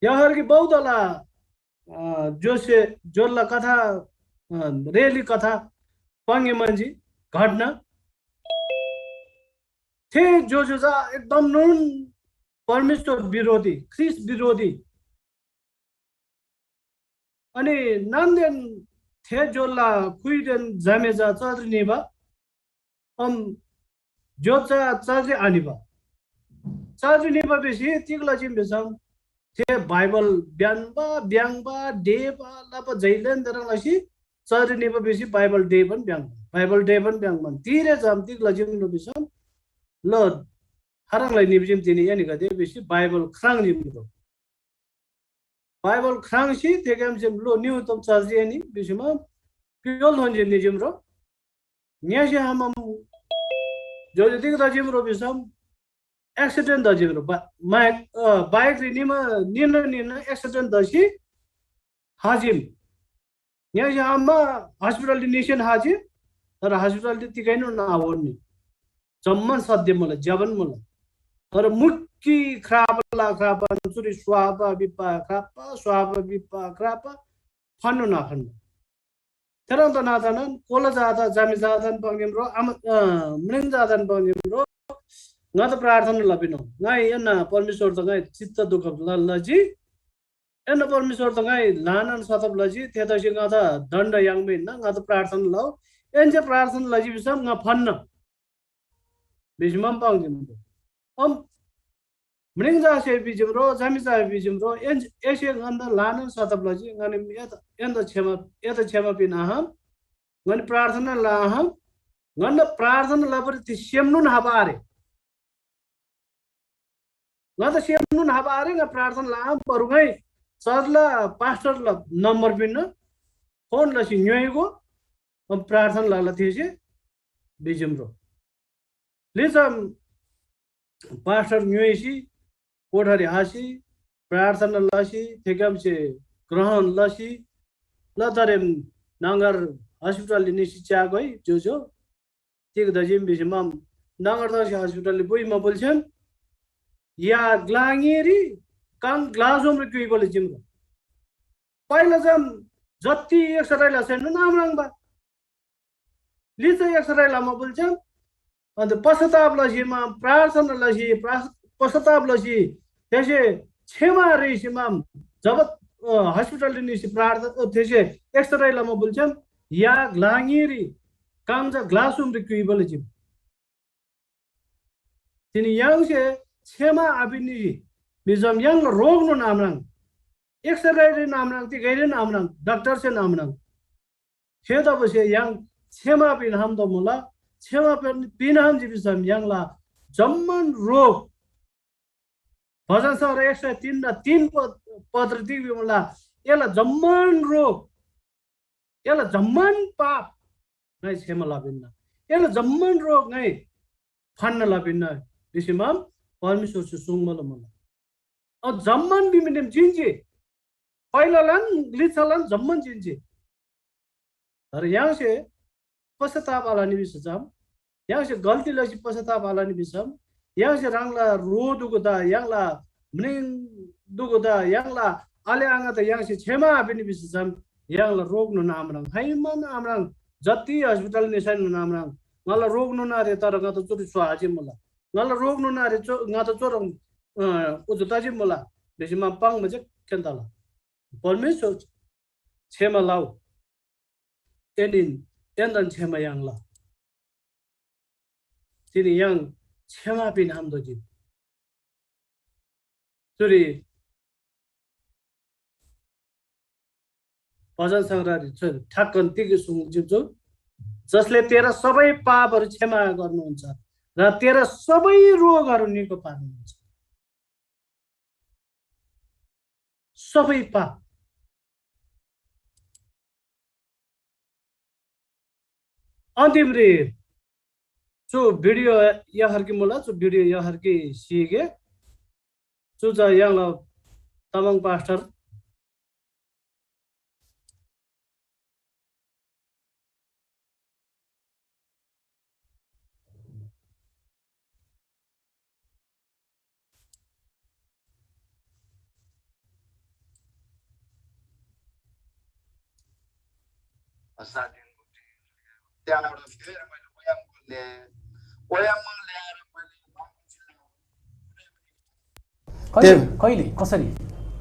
याहरकी बौद्धला, अ, जोसे, जोल्‍ला कथा, अ, रेली कथा पाङ्गे मन्‍जी घटना। थे जोजो चा एकदमनोन परमेश्‍वर विरोधी, ख्रीष्‍ट विरोधी। अनि नान्‍देन थे जोल्‍ला कुइदेन झामे चा चर्नी निबा, अम, ज्‍योज्‍या चार्जे आनिबा। चार्जे निबा भिसी तिग लजीम भिसम, थे बाइबल ब्‍यान्‍बा, ब्‍याङ्बा, डेबा, लबा जैलेन दरङ लसी चरी निबा भिसी बाइबल डेबान ब्‍याङ्बा, बाइबल डेबान ब्‍याङ्बान। तिरे जाम तिग लजिम रो भिसम, ल, हरङलाई निबजिम तिनी एनीगदे भिसी बाइबल ख्राङ जिम रो। बाइबल ख्राङसी थेग्‍यामसेम लो निउ तम चर्जी एनी भिसीमा पियोल थोन्‍जी निजिम रो। ङ्‍यासे हामम जोजो तिग तजिम रो भिसम एक्सिडेन्ट तजिम रो। बा-, माइक, अ, बाइक री निमा निन निन एक्सिडेन्ट तसी हाजिम। ङ्‍यासे हामा हस्पिटल निसेन हाजिम, तर हस्पिटल तिगैनोन आहोर्नी। जम्‍मान सत्य मुला, ज्‍यबान मुला। तर मुक्‍की ख्रापला ख्रापन चुरी स्वापा बिप्‍पा ख्रापा, स्वापा बिप्‍पा ख्रापा, फन्‍नु नाखन्‍नु। थेह्रङ् तना तनान कोला जाता, जामी जातान पाङ्‌निम रो, आम, अ, म्रिङ जातान पाङ्‌निम रो, ङादा प्रार्थना लपिनो। ङाइ एन्‍ना परमेश्‍वर त ङाइ चित्त दुःख ल-, लजी। एन्‍ना परमेश्‍वर त ङाइ ल्‍हानान सतब लजी, थेतसी ङादा दण्‍ड याङ्बा हिन्‍ना, ङादा प्रार्थना लउ। एन्‍से प्रार्थना लजी भिसम ङा फन्‍ना। भिसी मम पाङ्जी मुबा। ओम म्रिङ जासे भिजिम रो, जामी जासे भिजिम रो, एन-, एसे ङन्‍दा ल्‍हानान सतब लजी, ङनी एदा, एन्‍दा क्षमा, एदा क्षमा पिन आहाम, ङनी प्रार्थना लआहाम, ङन्‍दा प्रार्थना लबारी ति सेमनोन हबा आरे। ङादा सेमनोन हबा आरे, ङा प्रार्थना लआहाम, बरु ङाइ चर्चला पास्टरला नम्‍बर पिन्‍ना, फोन लसी ङ्‌योइगो, प्रार्थना लला थेसे भिजिम रो। लिचम पास्टर ङ्‌योइसी कोठारी हासी प्रार्थना लसी थेग्‍यामसे ग्रहण लसी लतारेम नाङ्गर हस्पिटलरी निसी च्‍यागोइ ज्‍योज्‍यो। तिग तजिम भिसी मम नाङ्गर तसी हस्पिटलरी पुइमा बुल्‍छेन या ग्‍ला ङेरी काङ ग्‍ला सोमरी क्‍युइबोले जिम्‍रो। पाइला जम जति एक्सरे लसेनोन आम्राङ्बा। लिच्‍छा एक्सरे लमा बुल्‍छेन, अन्त पश्चाताप लसी मा प्रार्थना लसी, प्रा-, पश्चाताप लसी, थेसे क्षमा रेसी मा जब, अ, हस्पिटल निसी प्रार्थना, अ, थेसे एक्सरे लमा बुल्‍छेन, या ग्‍ला ङीरी काङ चा ग्‍ला सुमरी क्‍युइबा लजीम। तिनी य्‍हाङसे क्षमा आपिन्‍नी भिसम य्‍हाङला रोगनोन आम्राङ, एक्सरेरीन आम्राङ, तिगैरीन आम्राङ, डाक्टरसेन आम्राङ। थेतबासे य्‍हाङ क्षमा पिन्‍हामदो मुला। क्षमा पिन-, पिन्‍हामजी भिसम य्‍हाङला जम्‍मान रोग, भजन सङ्ग्रह एक सय तीन र तीन प-, पत्र तिग भिमुला, एला जम्‍मान रोग, एला जम्‍मान पाप ङाइ क्षमा लपिन्‍ना, एला जम्‍मान रोग ङाइ फान्‍ना लपिन्‍ना भिसी मा परमेश्‍वरसे सुङ्बाला मुला। अ, जम्‍मान भिमिनम जिन्‍जी, पहिलालान लिच्‍छालान जम्‍मान जिन्‍जी। तर य्‍हाङसे पश्‍चाताप आलनी भिसम, य्‍हाङसे गल्‍ती लसी पश्‍चाताप आलनी भिसम, य्‍हाङसे ह्राङला रो दुगुदा, य्‍हाङला म्रिङ दुगुदा, य्‍हाङला आले आङादा य्‍हाङसे क्षमा आपिन्‍नी भिसम, य्‍हाङला रोगनोन आम्राङ, खाइमान आम्राङ, जति हस्पिटल निसैनोन आम्राङ। ङाला रोगनोन आरे, तर ङादा चुरी स्‍वा आचिमुला। ङाला रोगनोन आरे, चो-, ङादा चोरङ, अ, उजु तजिमुला भिसी मा पाङ्बा जे खेन तला। परमेश्‍वर क्षमा लउ, एनीन एनदान क्षमा याङ्ला। तिनी य्‍हाङ क्षमा पिन्‍हाम दोजी। चुरी भजन सङ्ग्रहरी छु ठ्याक्कन तिग सुङ्जी जो, जसले तेरा सबै पापहरू क्षमा गर्नुहुन्छ र तेरा सबै रोगहरू निको पार्नुहुन्छ। सबै पाप। अन्तिमरी चु भिडियो यहरकी मुला, चु भिडियो यहरकी सीगे। चु चा य्‍हाङला तामाङ पास्टर कहिले, कहिले, कसरी?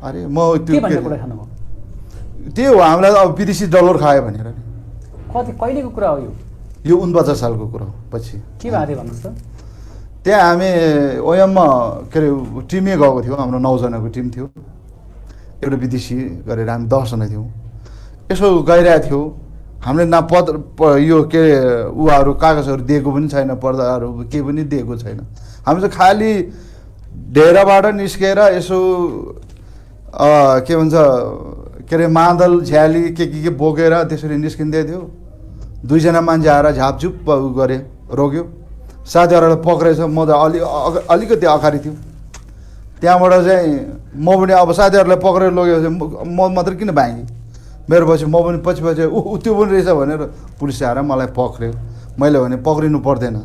अरे, म त्यो के भन्ने कुरा खानुभयो? त्यही हो, हामीलाई अब विदेशी डलर खायो भनेर नि। कति, कहिलेको कुरा हो यो? यो उनपचास सालको कुरा हो, पछि। के भएको थियो भन्नुहोस् त? त्यहाँ हामी ओएममा, के अरे, टिममै गएको थियो, हाम्रो नौजनाको टिम थियो। एउटा विदेशी गरेर हामी दसजना थियौँ। यसो गइरहेको थियो। हामीले न पत्र प- यो के अरे उहाँहरू कागजहरू दिएको पनि छैन, पर्दाहरू केही पनि दिएको छैन। हामी चाहिँ खालि डेराबाट निस्केर यसो अ, के भन्छ, के अरे मादल झ्याली के के के बोकेर त्यसरी निस्किँदै थियो। दुईजना मान्छे आएर झापझुप उ गरे, रोक्यो। साथीहरूलाई पक्रेछ। म त अलि अ- अलिकति अगाडि थियो। त्यहाँबाट चाहिँ म पनि अब साथीहरूलाई पक्रेर लग्यो, म म मात्र किन भागेँ? मेरो पछि म पनि पछि पछि ऊ ऊ त्यो पनि रहेछ भनेर पुलिस आएर मलाई पक्र्यो। मैले भने पक्रिनु पर्दैन,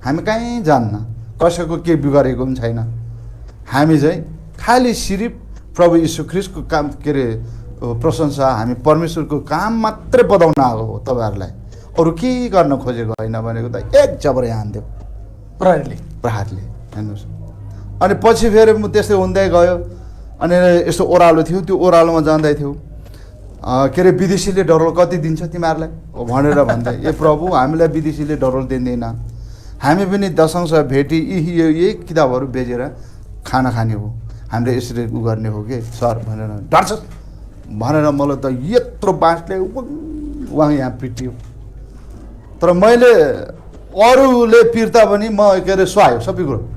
हामी कहीँ जान्न, कसैको के बिगारेको पनि छैन। हामी चाहिँ खालि सिर्फ प्रभु यीशु ख्रीष्टको काम के अरे प्रशंसा, हामी परमेश्वरको काम मात्रै बताउन आएको हो तपाईँहरूलाई। अरू केही गर्न खोजेको होइन भनेको त एक जबर यहाँ हान्थ्यो प्रहरीले। प्रहरीले हेर्नुहोस्। अनि पछि फेरि म त्यस्तै हुँदै गयो। अनि यस्तो ओह्रालो थियो, त्यो ओह्रालोमा जाँदै थियो। के अरे विदेशीले डरल कति दिन्छ तिमीहरूलाई भनेर भन्दा, ए प्रभु, हामीलाई विदेशीले डरल दिँदैन। हामी पनि दशंश भेटी यी यो यही किताबहरू बेचेर खाना खाने हो, हामीले यसरी उ गर्ने हो कि सर भनेर, डर्छ भनेर मलाई त यत्रो बाँसले वाङ यहाँ पिटियो। तर मैले अरूले पिर्ता पनि म के अरे सुहायो सबै कुरो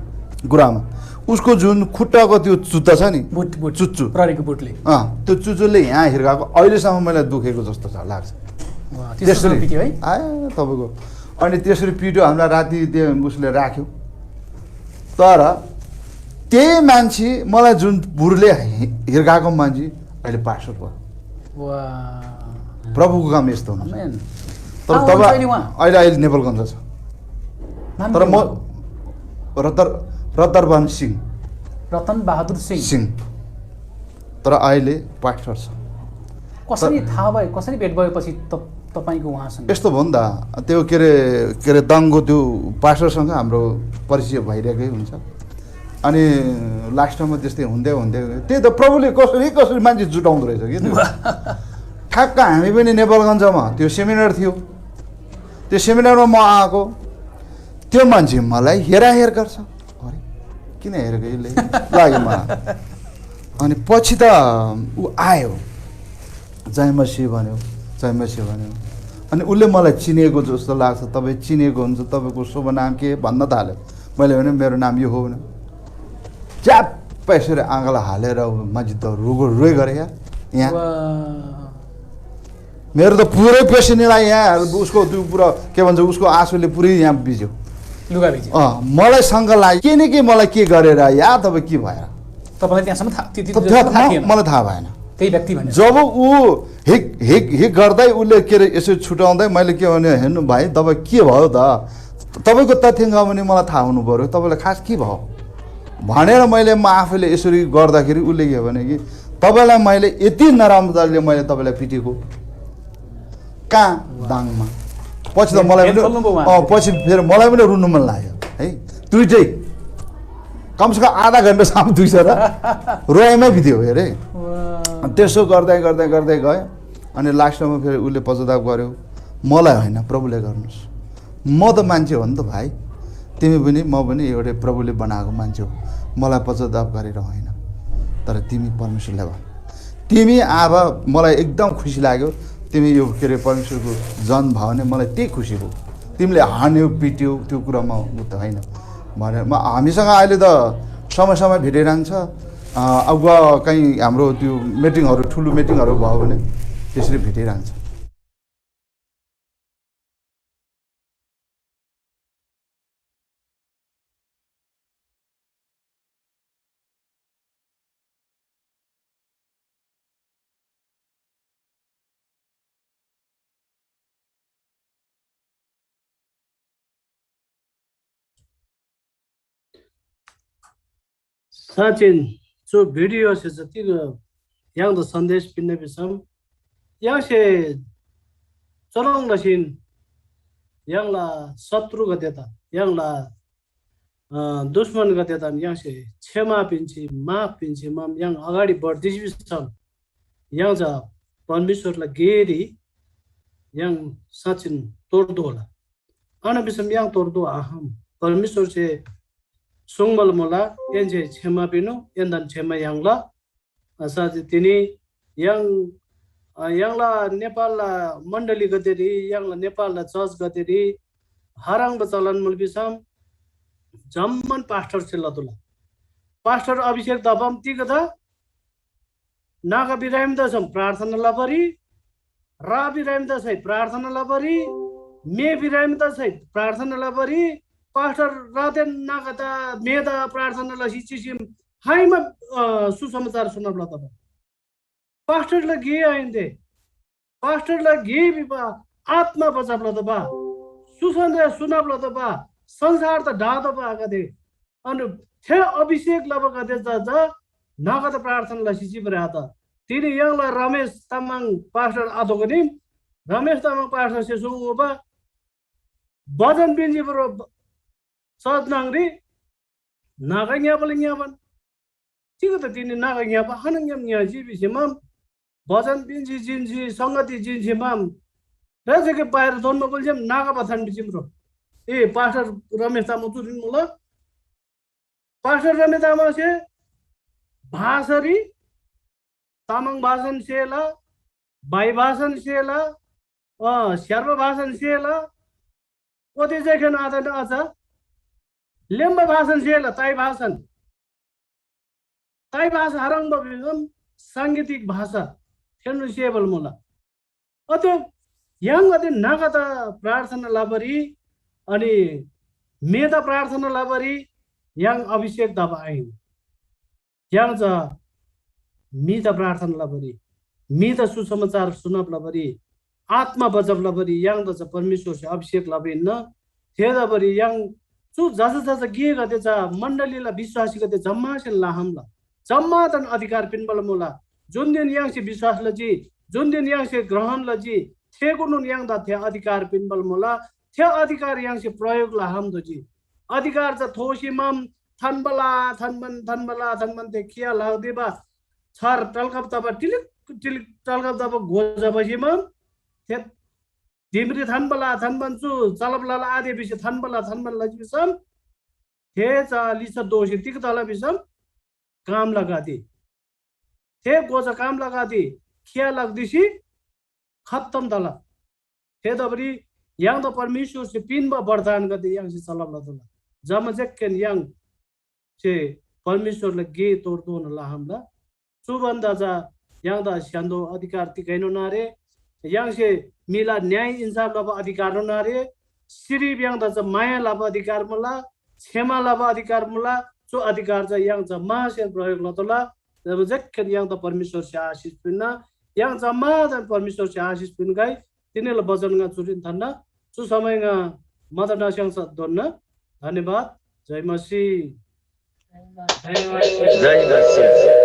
कुरामा। उसको जुन खुट्टाको त्यो जुत्ता छ नि, बुट बुट चुच्चु। प्रहरीको बुटले। अँ, त्यो चुच्चुले यहाँ हिर्काएको अहिलेसम्म मलाई दुखेको जस्तो छ लाग्छ। त्यसरी पिट्यो है। आयो तपाईँको। अनि त्यसरी पिट्यो, हामीलाई राति त्यो उसले राख्यो। तर त्यही मान्छे, मलाई जुन बुटले हिर्काएको मान्छे अहिले पास्टर भयो। प्रभुको काम यस्तो हुन्छ। तर तब अहिले अहिले नेपालगञ्ज छ। तर म रतर रतरबहान सिंह। रतन बहादुर सिंह। सिंह। तर अहिले पास्टर छ। कसरी थाहा भयो, कसरी भेट भएपछि तपाईँको उहाँसँग? यस्तो भयो नि त, त्यो के अरे के अरे दङको त्यो पास्टरसँग हाम्रो परिचय भइरहेकै हुन्छ। अनि लास्टमा त्यस्तै हुँदै हुँदै त्यही त प्रभुले कसरी कसरी मान्छे जुटाउँदो रहेछ कि। ठ्याक्क हामी पनि नेपालगञ्जमा त्यो सेमिनार थियो, त्यो सेमिनारमा म आएको, त्यो मान्छे मलाई हेराहेर गर्छ। अरे, किन हेरेको यसले? लाग्यो मलाई। अनि पछि त ऊ आयो, जय मसीह भन्यो, जय मसीह भन्यो। अनि उसले मलाई चिनेको जस्तो लाग्छ, तपाईँ चिनेको हुन्छ, तपाईँको शुभ नाम के भन्न थाल्यो। मैले भने मेरो नाम यो हो भने, च्याप्प यसरी आँगला हालेर मान्छे त रुगो रुगै गरे क्या यहाँ। मेरो त पुरै पेसेन्टलाई यहाँ उसको त्यो पुरा के भन्छ, उसको आँसुले पुरै यहाँ भिज्यो। लुगा भिज्यो। अँ, मलाई शङ्का लाग्यो, के न के मलाई के गरेर या तपाईँ के भएर? तपाईँलाई त्यहाँसम्म थाहा, त्यो, त्यो, त त्यो थाहा, थाहा म- थिएन। मलाई थाहा भएन। त्यही व्यक्ति भनेर। जब ऊ हिक हिक हिक गर्दै उसले के अरे यसो छुट्याउँदै मैले के भने, हेर्नु भाइ, तपाईँ के भयो त? तपाईँको तथ्याङ्क भने मलाई थाहा हुनु पर्यो, तपाईँलाई खास के भयो भनेर मैले म आफैले यसरी गर्दाखेरि उसले के भने कि, तपाईँलाई मैले यति नराम्रो तरिकाले मैले तपाईँलाई पिटेको कहाँ? दाङमा। पछि त फेरि, मलाई फेरि पनि खोल्नुभयो उहाँ। अँ, पछि फेरि मलाई पनि रुनु मन लाग्यो है। दुइटै कमसेकम आधा घन्टासम्म दुई सर रोएमै बित्यो अरे। अनि त्यसो गर्दै गर्दै गर्दै गयो। अनि लास्टमा फेरि उसले पश्चाताप गर्यो, मलाई होइन, प्रभुले गर्नुहोस्। म त मान्छे हो नि त भाइ, तिमी पनि म पनि एउटै प्रभुले बनाएको मान्छे हो। मलाई पश्चाताप गरेर होइन, तर तिमी परमेश्वरलाई भन। तिमी आबा, मलाई एकदम खुसी लाग्यो, तिमी यो के अरे परमेश्वरको जन भयो भने मलाई त्यही खुसी हो। तिमीले हान्यो पिट्यो त्यो कुरामा उ त होइन भनेर म हामीसँग अहिले त समय समय भेटिरहन्छ। अ, अगुवा कहीँ हाम्रो त्यो मिटिङहरू, ठुलो मिटिङहरू भयो भने त्यसरी भेटिरहन्छ। साँच्‍चिन चु भिडियोसे चा तिग य्‍हाङदा सन्‍देश पिन्‍ना भिसम, य्‍हाङसे चुह्रङ् लसीन य्‍हाङला शत्रुगदेदा, य्‍हाङला, अ, दुश्‍मनगदेदान य्‍हाङसे क्षमा पिन्‍सी, माफ पिन्‍सी, माम य्‍हाङ अगाडि बढ्दिसी भिसम, य्‍हाङ चा परमेश्‍वरला गेरी य्‍हाङ साँच्‍चिन तोर्दो होला। आन भिसम य्‍हाङ तोर्दो आखम। परमेश्‍वरसे सुङ्बाल मुला, एनसे क्षमा पिनु, एनदान क्षमा याङ्ला। अ, साथी तिनी यङ, अ, यङला नेपालला मण्डलीगदेरी, यङला नेपालला चर्चगदेरी हराङबा चलन मुल भिसम जम्मन पास्टरसे लतोःला। पास्टर अभिषेक तबम तिग त नागा बिरामी तसम प्रार्थना लबारी, रा बिरामी तसै प्रार्थना लबारी, मे बिरामी तसै प्रार्थना लबारी, पास्टर रातेन नागा ता मे ता प्रार्थना लसी चिसिम हाइमा, अ, सुसमाचार सुनाब लतोःबा। पास्टरला गे आहिन्‍ते। पास्टरला गे भिबा आत्मा बचाब लतोःबा, सुसमाचार सुनाब लतोःबा, संसार त ढातोःबा आगदे। अनि थे अभिषेक लबागदे चा, चा नागदा प्रार्थना लसी चिबा आत। तिनी यङला रमेश तामाङ पास्टर आतोगनी, रमेश तामाङ पास्टरसे सुङ्बा बचन पिन्‍जी बरु चर्च न्‍हङरी नागा ङ्‌याबाला ङ्‌याबान। तिग त तिनी नागा ङ्‌याबा हन ङ्‌याम ङ्‌याजी भिसी माम बचन पिन्‍जी जिन्‍जी संगति जिन्‍जी माम। र जेके बाहिर दोन्‍बा बोल्‍छ्याम नागा बथान भिजिम रो। ए पास्टर रमेश तामाङ चुरिन मुला। पास्टर रमेश तामाङसे भाषारी तामाङ भाषान सेला, बाई भाषान सेला, अ, स्यार्बा भाषान सेला, ओते जेखेन आतन अचा लेम्बा भाषान सेला, ताई भाषान। ताई भाषा हरङ्बा भिगम सांगीतिक भाषा थेन्‍नु सेबल मुला। अतो य्‍हाङ अते नागादा प्रार्थना लबारी अनि मेदा प्रार्थना लबारी य्‍हाङ अभिषेक तबा आहिन। य्‍हाङ चा म्‍हिदा प्रार्थना लबारी, म्‍हिदा सुसमाचार सुनब लबारी, आत्‍मा बचब लबारी य्‍हाङदा चा परमेश्‍वरसे अभिषेक लबा हिन्‍ना। थेतबारी य्‍हाङ चु जजा जजा गेगदे चा मण्‍डलीला विश्‍वासीगदे जम्‍मासेन लखम्‍ला। जम्‍मादान अधिकार पिन्‍बाला मुला। जुन दिन य्‍हाङसे विश्‍वास लजी, जुन दिन य्‍हाङसे ग्रहण लजी, थेकुनुन य्‍हाङदा थे अधिकार पिन्‍बाला मुला। थे अधिकार य्‍हाङसे प्रयोग लखम्‍तोःजी। अधिकार चा थोसी माम थान्‍बाला थान्‍बान, थान्‍बाला थान्‍बान थे खिया लागदेबा छार टल्‍कब तबा टिलिक टिलिक टल्‍कब तबा घोजा भसी माम थे दिमरी थान्‍बाला थान्‍बान चु चलब लला आदे भिसी थान्‍बाला थान्‍बान लजी भिसम थे चा लिच्‍छा दोःसी तिग तला भिसम काम लगदी। थे गोचा काम लगदी खिया लगदीसी खत्तम तला। थेतबारी य्‍हाङदा परमेश्‍वरसे पिन्‍बा वरदानगदे य्‍हाङसे चलब लतोःला। जमा जेक्‍केन य्‍हाङसे परमेश्‍वरला गे तोरतोःना लखम्‍ला। चु भन्‍दा चा य्‍हाङदा स्‍य्‍हान्‍दो अधिकार तिगैनोन आरे। य्‍हाङसे म्‍हिला न्‍याय इन्‍साफ लबा अधिकारनोन आरे। सिरिफ य्‍हाङदा चा माया लबा अधिकार मुला, क्षमा लबा अधिकार मुला। चु अधिकार चा य्‍हाङ चा महासेन प्रयोग लतोःला। जब जेक्‍खेन य्‍हाङदा परमेश्‍वरसे आशिष पिन्‍ना। य्‍हाङ जम्‍मादान परमेश्‍वरसे आशिष पिन्‍गै। तिनीला वचन ङा चुरीन थान्‍ना। चु समय ङा मदन स्‍याङसा दोन्‍ना। धन्‍यवाद। जय मसीह। जय मसीह।